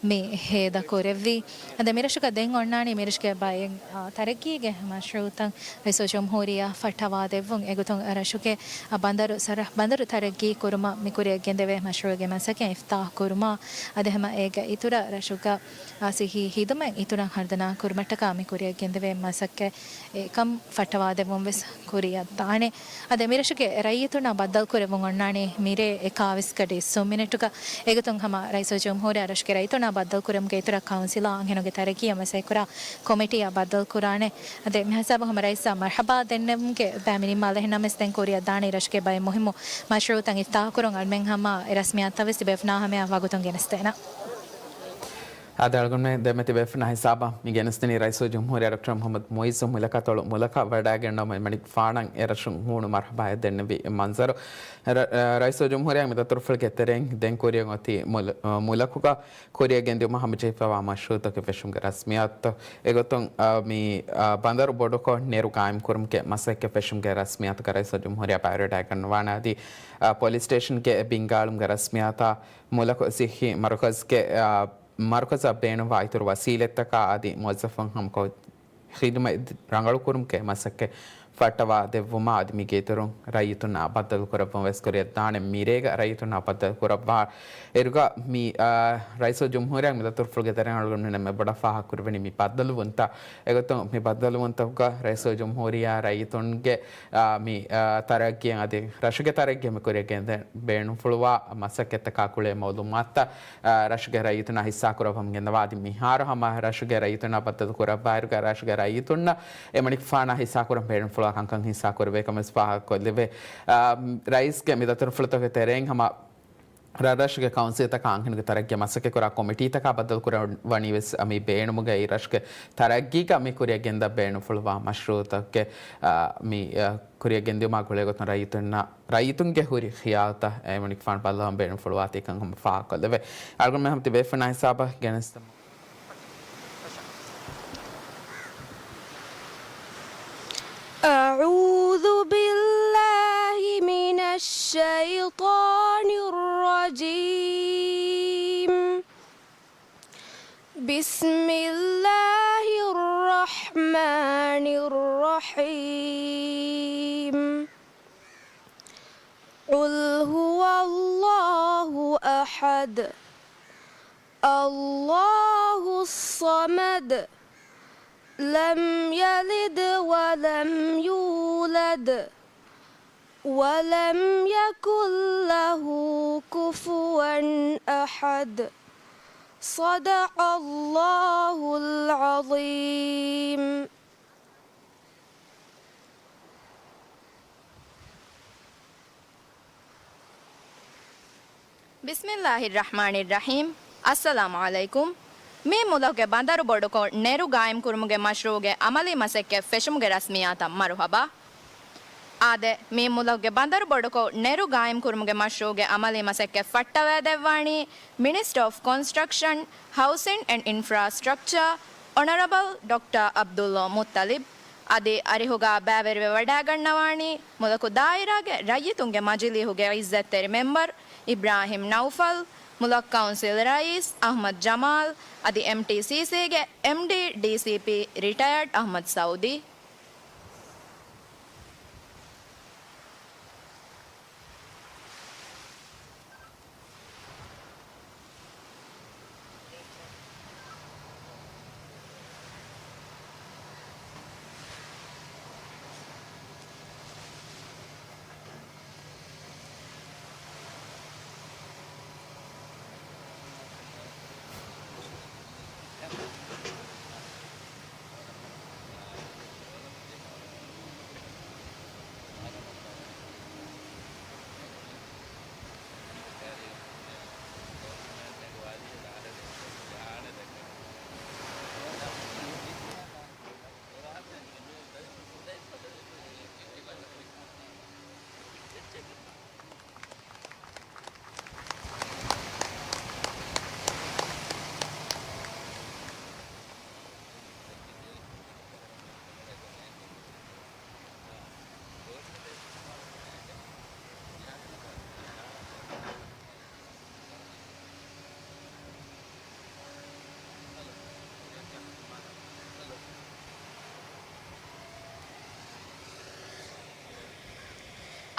މި ހޭދަ ކުރެއްވި. އަދި މިރަށުގަ ދެން އޮންނާނީ މިރަށުގެ ބައެއް، އާ، ތަރައްގީގެ މަޝްރޫޢުތައް ރައީސުލްޖުމްހޫރިއްޔާ ފައްޓަވާދެއްވުން. އެގޮތުން ރަށުގެ، އާ، ބަނދަރު ސަރަ-، ބަނދަރު ތަރައްގީ ކުރުމަށް މި ކުރިއަށް ގެންދެވޭ މަޝްރޫޢުގެ މަސައްކަތް އިފްތާޙު ކުރުމަށް، އަދި ހަމަ އޭގެ އިތުރަށް ރަށުގަ އާ، ސިއްހީ ހިދުމަތް އިތުރަށް ހަރުދަނާ ކުރުމަށްޓަކާ މި ކުރިއަށް ގެންދެވޭ މަސައްކަތް އެކަން ފައްޓަވާދެއްވުން ވެސް ކުރިއަށް ދާނެ. އަދި މިރަށުގެ ރައްޔިތުންނާ ބައްދަލުކުރެއްވުން އޮންނާނީ މިރޭ އެކާވީސް ގަޑި އިސްވުން މިނެޓުގަ. އެގޮތުން ހަމަ ރައީސުލްޖުމްހޫރިއްޔާ ރަށުގެ ރައްޔިތުންނާ ބައްދަލުކުރުމުގެ އިތުރަށް ކައުންސިލާ އަންހެނުންގެ ތަރައްގީއަށް މަސައްކަތްކުރާ ކޮމިޓީއަށް ބައްދަލުކުރާނެ. އަދި މިހިސާބުން ހަމަ ރައީސަށް މަރްޙަބާ ދެންނެވުމުގެ ބައި މިނިންމާލެ. އެހެންނަމަވެސް ދެން ކުރިއަށް ދާނީ ރަށުގެ ބައެއް މުހިއްމު މަޝްރޫޢުތައް އިފްތާޙުކުރުން. އަޅުމެން ހަމަ އެ ރަސްމިއްޔާތަށް ވެސް ތިބޭފުޅުންނާ ހަމަޔަށް ވަގުތުން ގެނެސްދޭނަން. އާދެ، އަޅުގަނޑުމެން ދެމެތި ބޭފުޅުންނާ ހިސާބަށް މި ގެނެސްދިނީ ރައީސުލްޖުމްހޫރިއްޔާ ޑޮކްޓަރ މުޙައްމަދު މުޢިއްޒު މުލަކަތޮޅު މުލަކަށް ވަޑައިގެންނަވަމުން އެމަނިކުފާނަށް އެ ރަށުން ހޫނު މަރްޙަބާއެއް ދެންނެވި މަންޒަރު. ރަ-، ރަ-، ރައީސުލްޖުމްހޫރިއްޔާގެ މި ދަތުރުފުޅުގެ ތެރެއިން ދެން ކުރިއަށް އޮތީ މުލަ-، މުލަކުގަ ކުރިއަށް ގެންދިއުމަށް ހަމަޖެހިފައިވާ މަޝްރޫޢުތަކެއް ފެށުމުގެ ރަސްމިއްޔާތު. އެގޮތުން، އާ، މި، އާ، ބަނދަރު ބޮޑުކޮށް ނެރު ޤާއިމްކުރުމުގެ މަސައްކަތް ފެށުމުގެ ރަސްމިއްޔާތުގަ ރައީސުލްޖުމްހޫރިއްޔާ ބައިވެރިވެވަޑައިގަންނަވާނެ. އަދި، އާ، ޕޮލިސް ސްޓޭޝަންގެ ބިންގާޅުމުގެ ރަސްމިއްޔާތާ މުލަކު ސިއްހީ މަރުކަޒްގެ، އާ، މަރުކަޒަށް ބޭނުންވާ އިތުރު ވަސީލަތްތަކާ އަދި މުވައްޒަފުން ހަމަކޮށް ޚިދުމަތް ރަނގަޅުކުރުމުގެ މަސައްކަތް ފައްޓަވާ ދެއްވުމާ އަދި މީގެ އިތުރުން ރައްޔިތުންނާ ބައްދަލު ކުރައްވަން ވެސް ކުރިއަށް ދާނެ. މިރޭގަ ރައްޔިތުންނާ ބައްދަލު ކުރައްވާ އިރުގަ މި، އާ، ރައީސުލްޖުމްހޫރިއްޔާ މި ދަތުރުފުޅުގެ ތެރެއިން އަޅުގަނޑުމެންނަށް މި ބޮޑަށް ފާހަގަ ކުރެވެނީ މި ބައްދަލުވުންތައް. އެގޮތުން މި ބައްދަލުވުންތަކުގަ ރައީސުލްޖުމްހޫރިއްޔާ ރައްޔިތުންގެ، އާ، މި، އާ، ތަރައްގީއަށް އަދި ރަށުގެ ތަރައްގީއަށް މި ކުރިއަށް ގެންދަން ބޭނުންފުޅުވާ މަސައްކަތްތަކާ ގުޅޭ މައުލޫމާތުތައް، އާ، ރަށުގެ ރައްޔިތުންނާ ހިއްސާކުރައްވަމުން ގެންދަވާ. އަދި މިހާރު ހަމަ ރަށުގެ ރައްޔިތުންނާ ބައްދަލު ކުރައްވާއިރުގަ ރަށުގެ ރައްޔިތުންނަށް އެމަނިކުފާނާ ހިއްސާކުރަން ބޭނުންފުޅުވާ ކަންކަން ހިއްސާކުރެވޭ ކަމަށް ފާހަގަކޮށްލެވޭ. އާ، ރައީސްގެ މި ދަތުރުފުޅުތަކުގެ ތެރެއިން ހަމަ ރަށްރަށުގެ ކައުންސިލްތަކާ އަންހެނުންގެ ތަރައްގީއަށް މަސައްކަތްކުރާ ކޮމިޓީތަކާ ބައްދަލު ކުރައްވަނީ ވެސް މި ބޭނުމުގައި ރަށުގެ ތަރައްގީގަ މި ކުރިއަށް ގެންދަން ބޭނުންފުޅުވާ މަޝްރޫއުތަކެއް، އާ، މި، އާ، ކުރިއަށް ގެންދިއުމާ ގުޅޭގޮތުން ރައްޔިތުންނަށް، ރައްޔިތުންގެ ހުރި ޚިޔާލުތައް އެމަނިކުފާނު ބައްލަވަން ބޭނުންފުޅުވާތީކަން ހަމަ ފާހަގަކޮށްލެވޭ. އަޅުގަނޑުމެން ހަމަ ތިބޭފުޅުންނާ ހިސާބަށް ގެނެސްދެމުން. أعوذ بالله من الشيطان الرجيم. بسم الله الرحمن الرحيم. قل هو الله أحد. الله الصمد. لم يلد ولم يولد. ولم يكن له كفوا أحد. صدق الله العظيم. ބިސްމިއްލާހިއްރަޙްމާނިއްރަޙީމް. އައްސަލާމު ޢަލައިކުމް. މީން މުލަކުގެ ބަނދަރު ބޮޑުކޮށް ނެރު ގާއިމްކުރުމުގެ މަޝްރޫޢުގެ ޢަމަލީ މަސައްކަތް ފެށުމުގެ ރަސްމިއްޔާތަށް މަރުޙަބާ. އާދެ، މީން މުލަކުގެ ބަނދަރު ބޮޑުކޮށް ނެރު ގާއިމްކުރުމުގެ މަޝްރޫޢުގެ ޢަމަލީ މަސައްކަތް ފައްޓަވައިދެއްވާނީ މިނިސްޓަރ އޮފް ކޮންސްޓްރަކްޝަން، ހައުސިން އެންޑް އިންފްރާސްޓްރަކްޗާ، އޮނަރަބަލް ޑޮކްޓަރ ޢަބްދުﷲ މުއްޠަލިބް. އަދި އަރިހުގަ ބައިވެރިވެވަޑައިގަންނަވާނީ މުލަކު ދާއިރާގެ ރައްޔިތުންގެ މަޖިލީހުގެ ޢިއްޒަތްތެރި މެމްބަރު އިބްރާހިމް ނައުފަލް، މުލަކު ކައުންސިލް ރައީސް އަޙްމަދު ޖަމާލް، އަދި އެމްޓީސީސީގެ އެމްޑީ، ޑީސީޕީ ރިޓަޔާޑް އަޙްމަދު ސައުދީ.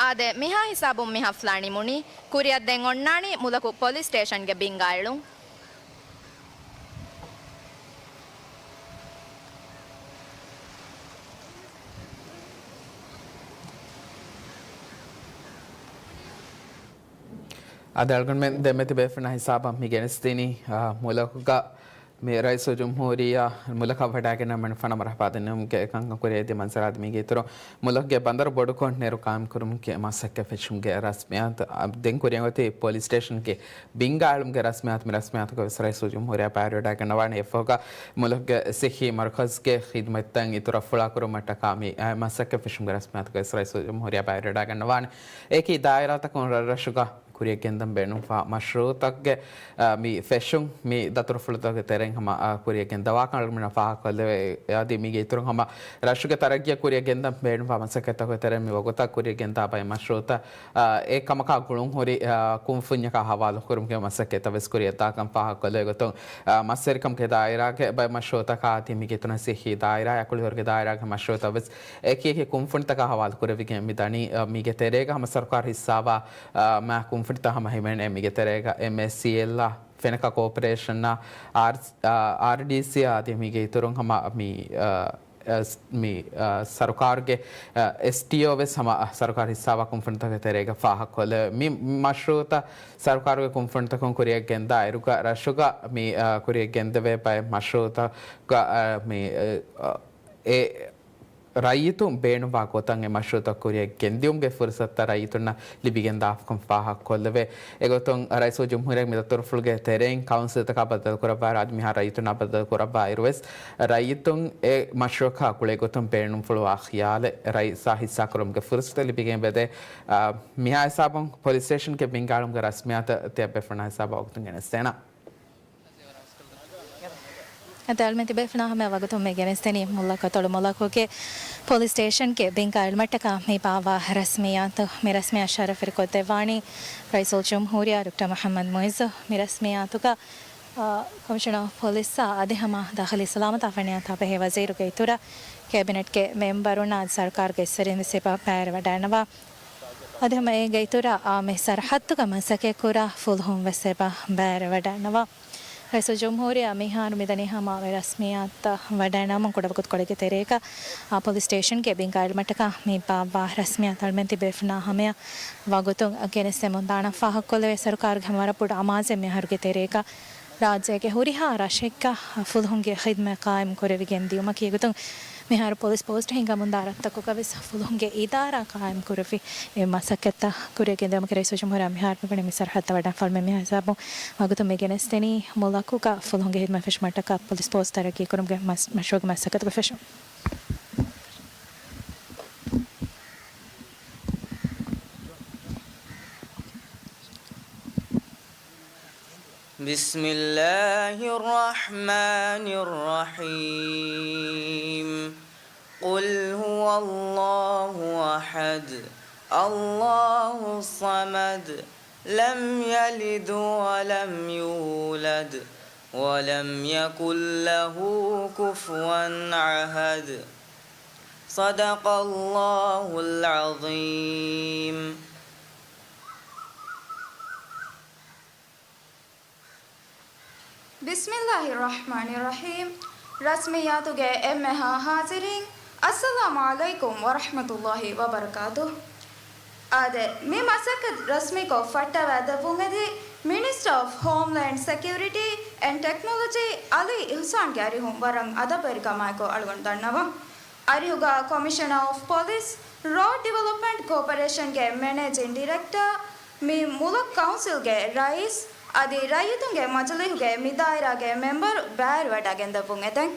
އާދެ، މިހާ ހިސާބުން މި ހަފްލާ ނިމުނީ. ކުރިއަށް ދެން އޮންނާނީ މުލަކު ޕޮލިސް ސްޓޭޝަންގެ ބިންގާއެޅުން. އަދި އަޅުގަނޑުމެން ދެމެތި ބޭފުޅުންނާ ހިސާބަށް މި ގެނެސްދިނީ، އާ، މުލަކުގަ މި ރައީސުލްޖުމްހޫރިއްޔާ މުލަކަށް ވަޑައިގެންނަވާ މިނިވަނަ މަރުޙަބާ ދެންނެވުމުގެ ކަންކަން ކުރިއަށް އެދި މަންޒަރާ އަދި މީގެ އިތުރުން މުލަކުގެ ބަނދަރު ބޮޑުކޮށް ނެރު ގާއިމްކުރުމުގެ މަސައްކަތް ފެށުމުގެ ރަސްމިއްޔާތު، އަ، ދެން ކުރިއަށް އޮތީ ޕޮލިސް ސްޓޭޝަންގެ ބިންގާ އެޅުމުގެ ރަސްމިއްޔާތު. މި ރަސްމިއްޔާތުގަ ވެސް ރައީސުލްޖުމްހޫރިއްޔާ ބައިވެރިވެވަޑައިގަންނަވާނެ. އެއަށްފަހުގަ މުލަކުގެ ޞިއްޙީ މަރުކަޒުގެ ޚިދުމަތްތައް އިތުރަށް ފުޅާކުރުމަށްޓަކާ މި، އަ، މަސައްކަތް ފެށުމުގެ ރަސްމިއްޔާތުގަ ވެސް ރައީސުލްޖުމްހޫރިއްޔާ ބައިވެރިވެވަޑައިގަންނަވާނެ. އެކި ދާއިރާތަކުން ރަށްރަށުގަ ކުރިއަށް ގެންދަން ބޭނުންފާ މަޝްރޫއުތަކުގެ، އާ، މި ފެށުން މި ދަތުރުފުޅުތަކުގެ ތެރެއިން ހަމަ، އާ، ކުރިއަށް ގެންދަވާކަން އަޅުގަނޑުމެންނަށް ފާހަގަކޮށްލެވޭ. އަދި މީގެ އިތުރުން ހަމަ ރަށުގެ ތަރައްގީއަށް ކުރިއަށް ގެންދަން ބޭނުންފާ މަސައްކަތްތަކުގެ ތެރެއިން މި ވަގުތަށް ކުރިއަށް ގެންދާ ބައެއް މަޝްރޫއުތައް، އާ، އެ ކަމަކާ ގުޅުން ހުރި، އާ، ކުންފުންޏަކާ ހަވާލު ކުރުމުގެ މަސައްކަތްތައް ވެސް ކުރިއަށްދާކަން ފާހަގަކޮށްލެވޭ ގޮތުން، އާ، މަސްވެރިކަމުގެ ދާއިރާގެ ބައެއް މަޝްރޫއުތަކާ އަދި މީގެ އިތުރުން ސިއްހީ ދާއިރާ، އަކުޅިވަރުގެ ދާއިރާގެ މަޝްރޫއުތައް ވެސް އެކި އެކި ކުންފުނިތަކާ ހަވާލު ކުރެވިގެން މި ދަނީ. އަ، މީގެ ތެރޭގަ ހަމަ ސަރުކާރު ހިއްސާވާ، އަ، މާ ކުންފުނިތައް ހަމަ ހިމެނޭ. މީގެ ތެރޭގަ އެމްއޭސީއެލްއާ، ފެނަކަ ކޯޕަރޭޝަންއާ، އާރް، އާ، އާރްޑީސީއާ އަދި މީގެ އިތުރުން ހަމަ މި، އަ، އަ، މި، އަ، ސަރުކާރުގެ، އަ، އެސްޓީއޯ ވެސް ހަމަ، އަ، ސަރުކާރު ހިއްސާވާ ކުންފުނިތަކުގެ ތެރޭގަ ފާހަގަކޮށްލެވޭ. މި މަޝްރޫއުތައް ސަރުކާރުގެ ކުންފުނިތަކުން ކުރިއަށް ގެންދާ އިރުގަ ރަށުގަ މި، އަ، ކުރިއަށް ގެންދެވޭ ބައެއް މަޝްރޫއުތަކަށް، އަ، މި، އަ، އެ ރައްޔިތުން ބޭނުންވާ ގޮތަށް އެ މަޝްރޫއުތައް ކުރިއަށް ގެންދިއުމުގެ ފުރުސަތުތައް ރައްޔިތުންނަށް ލިބިގެންދާފަކަން ފާހަގަކޮށްލެވޭ. އެގޮތުން ރައީސުލްޖުމްހޫރިއްޔާ މި ދަތުރުފުޅުގެ ތެރެއިން ކައުންސިލްތަކާ ބައްދަލުކުރައްވާއިރު އަދި މިހާރު ރައްޔިތުންނާ ބައްދަލުކުރައްވާ އިރުވެސް ރައްޔިތުން އެ މަޝްރޫއަކާ ގުޅޭ ގޮތުން ބޭނުންފުޅުވާ ޚިޔާލެއް ރައީސާ ހިއްސާކުރުމުގެ ފުރުސަތު ލިބިގެން ވޭ. އާ، މިހާ ހިސާބުން ޕޮލިސް ސްޓޭޝަންގެ ބިންގާ އެޅުމުގެ ރަސްމިއްޔާތު ތިޔަބޭފުޅުންނާ ހިސާބަށް ވަގުތުން ގެނެސްދޭނަން. އަދި އަޅުމެން ތިބޭފުޅުންނާ ހަމަޔަށް ވަގުތުން މި ގެނެސްދެނީ މުލަކު އަތޮޅު މުލަކުގެ ޕޮލިސް ސްޓޭޝަންގެ ބިންގާ އެޅުމަށްޓަކާ މި ބާއްވާ ރަސްމިއްޔާތު. މި ރަސްމިއްޔާ ޝަރަފުވެރިކޮށްދެއްވާނީ ރައީސުލްޖުމްހޫރިއްޔާ ޑޮކްޓަރ މުޙައްމަދު މުޢިއްޒު. މި ރަސްމިއްޔާތުގަ، އާ، ކޮމިޝަނަރ އޮފް ޕޮލިސްއާ އަދި ހަމަ ދާޚިލީ ސަލާމަތާ ފަންނިޔާތާ ބެހޭ ވަޒީރުގެ އިތުރަށް، ކެބިނެޓްގެ މެމްބަރުންނާ އަދި ސަރުކާރުގެ އެއްސެރިން ވެސް އެބަ ބައިވެވަޑައިގަންނަވާ. އަދި ހަމަ އޭގެ އިތުރަށް އާ މި ސަރަހައްދުގަ މަސައްކަތްކުރާ ފުލުހުން ވެސް އެބަ ބައިވެވަޑައިގަންނަވާ. ރައީސުލްޖުމްހޫރިއްޔާ މިހާރު މިދަނީ ހަމަ މި ރަސްމިއްޔާތަށް ވަޑައިގަންނަވަމުން ކުޑަވަގުތުކޮޅެއްގެ ތެރޭގަ، އާ، ޕޮލިސް ސްޓޭޝަންގެ ބިންގާ އެޅުމަށްޓަކާ މި ބާއްވާ ރަސްމިއްޔާތު އަޅުމެން ތިބޭފުޅުންނާ ހަމަޔަށް ވަގުތުން ގެނެސްދެމުންދާނަން. ފާހަގަކޮށްލެވޭ، ސަރުކާރުގެ ހަމަ ވަރަށް ބޮޑު އަމާޒެއް މިހާރުގެ ތެރޭގަ ރާއްޖޭގެ ހުރިހާ ރަށެއްގަ ފުލުހުންގެ ޚިދުމަތް ޤާއިމް ކުރެވިގެން ދިއުމަކީ. އެގޮތުން މިހާރު ޕޮލިސް ޕޯސްޓް ހިންގަމުންދާ ރަށްތަކުގަ ވެސް ފުލުހުންގެ އިދާރާ ޤާއިމް ކުރެވި އެ މަސައްކަތްތައް ކުރިއަށް ގެންދިއުމަކީ ރައީސުލްޖުމްހޫރިއްޔާ މިހާރު މިވަނީ މި ސަރަހައްދަށް ވަޑައިގެން ފަޅުމެ މި ހިސާބުން ވަގުތު މި ގެނެސްދެނީ މުލަކުގަ ފުލުހުންގެ ޚިދުމަތް ފެށުމަށްޓަކާ ޕޮލިސް ޕޯސްޓް ތަރައްގީ ކުރުމުގެ މަސް-، މަޝްރޫޢުގެ މަސައްކަތުގެ ފެށުން. بسم الله الرحمن الرحيم. قل هو الله أحد. الله الصمد. لم يلد ولم يولد. ولم يكن له كفوا أحد. صدق الله العظيم. ބިސްމިއްލާހި ރަޙްމާނި ރަޙީމް. ރަސްމިއްޔާތުގެ އެންމެހާ ހާޒިރީން، އައްސަލާމު ޢަލައިކުމް ވަރަޙްމަތުﷲި ވަބަރަކާތުހު. އާދެ، މި މަސައްކަތް ރަސްމީކޮށް ފައްޓަވައިދެއްވުން އެދި މިނިސްޓަރ އޮފް ހޯމްލޭންޑް ސެކިއުރިޓީ އެންޑް ޓެކްނޮލޮޖީ އަލީ އިޙްސާންގެ އަރިހުން ވަރަށް އަދަބުވެރިކަމާއެކު އަޅުގަނޑު ދަންނަވަން. އަރިހުގަ ކޮމިޝަނަރ އޮފް ޕޮލިސް، ރޯޑް ޑިވެލޮޕްމަންޓް ކޯޕަރޭޝަންގެ މެނޭޖިން ޑިރެކްޓަރ، މި މުލަކު ކައުންސިލްގެ ރައީސް އަދި ރައްޔިތުންގެ މަޖިލީހުގެ މި ދާއިރާގެ މެމްބަރު ބައިވެރިވަޑައިގެންދެއްވުން އެދެން.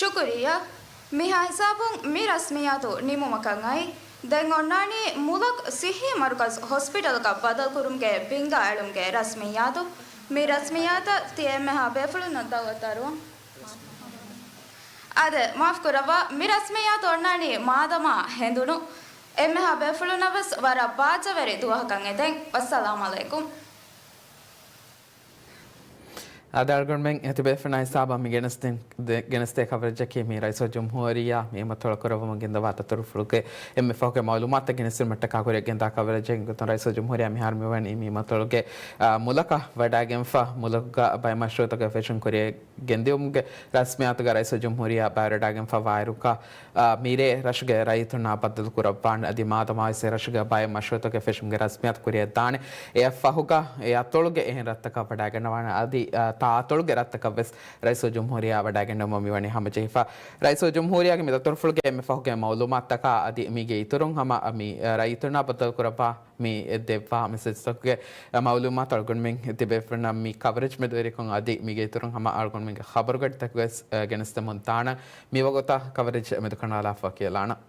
ޝުކުރިއްޔާ. މިހާ ހިސާބުން މި ރަސްމިއްޔާތު ނިމުމަކަށް އައި. ދެން އޮންނާނީ މުލަކު ސިއްހީ މަރުކަޒު ހޮސްޕިޓަލަކަށް ބަދަލުކުރުމުގެ ބިންގާ އެޅުމުގެ ރަސްމިއްޔާތު. މި ރަސްމިއްޔާތަށް ތިޔަ އެންމެހާ ބޭފުޅުންނަށް ދައުވަތު ދަރުވަން. އާދެ، މާފް ކުރައްވާ، މި ރަސްމިއްޔާތު އޮންނާނީ މާދަމާ ހެނދުނު. އެންމެހާ ބޭފުޅުންނަށް ވެސް ވަރަށް ބާއްޖަވެރި ދުވަހަކަށް އެދެން. ވައްސަލާމް އަލައިކުމް. އަދި އަޅުގަނޑުމެން ތިބޭފުޅުންނާ ހިސާބަށް މި ގެނެސްދިން، ދެ-، ގެނެސްދޭ ކަވަރެޖަކީ މި ރައީސުލްޖުމްހޫރިއްޔާ މި އިމަތޮޅަށް ކުރައްވަމުން ގެންދަވާ ދަތުރުފުޅުގެ އެންމެ ފަހުގެ މައުލޫމާތުތައް ގެނެސްދިނުމަށްޓަކާ ކުރިއަށް ގެންދާ ކަވަރެޖެއް. އެގޮތުން ރައީސުލްޖުމްހޫރިއްޔާ މިހާރު މިވަނީ މި އިމަތޮޅުގެ، އާ، މުލަކަށް ވަޑައިގެންފަ، މުލަކުގަ ބައެއް މަޝްރޫއުތަކެއް ފެށުން ކުރިއަށް ގެންދިއުމުގެ ރަސްމިއްޔާތުގަ ރައީސުލްޖުމްހޫރިއްޔާ ބައިވެރިވެވަޑައިގެންފަ ވާއިރުގަ، އާ، މިރޭ ރަށުގެ ރައްޔިތުންނާ ބައްދަލު ކުރައްވާނެ. އަދި މާދަމާވެސް އެ ރަށުގެ ބައެއް މަޝްރޫއުތަކެއް ފެށުމުގެ ރަސްމިއްޔާތު ކުރިއަށްދާނެ. އެއަށް ފަހުގަ އެ އަތޮޅުގެ އެހެން ރަށްތަކަށް ވަޑައިގަންނަވާނެ. އަދި، އާ، ތާ އަތޮޅުގެ ރަށްތަކަށްވެސް ރައީސުލްޖުމްހޫރިއްޔާ ވަޑައިގެންނެވުމަށް މިވަނީ ހަމަޖެހިފަ. ރައީސުލްޖުމްހޫރިއްޔާގެ މި ދަތުރުފުޅުގެ އެންމެ ފަހުގެ މައުލޫމާތުތަކާ އަދި މީގެ އިތުރުން ހަމަ މި، އާ، ރައްޔިތުންނާ ބައްދަލު ކުރައްވާ މި ދެއްވާ މެސެޖްތަކުގެ މައުލޫމާތު އަޅުގަނޑުމެން ތިބޭފުޅުންނަށް މި ކަވަރެޖް މެދުވެރިކޮށް އަދި މީގެ އިތުރުން ހަމަ އަޅުގަނޑުމެންގެ ޚަބަރުގަޑިތަކުވެސް، އަ، ގެނެސްދެމުން ދާނަން. މިވަގުތަށް ކަވަރެޖް މެދުކަނޑާލާފަ ކިޔަލާނަން.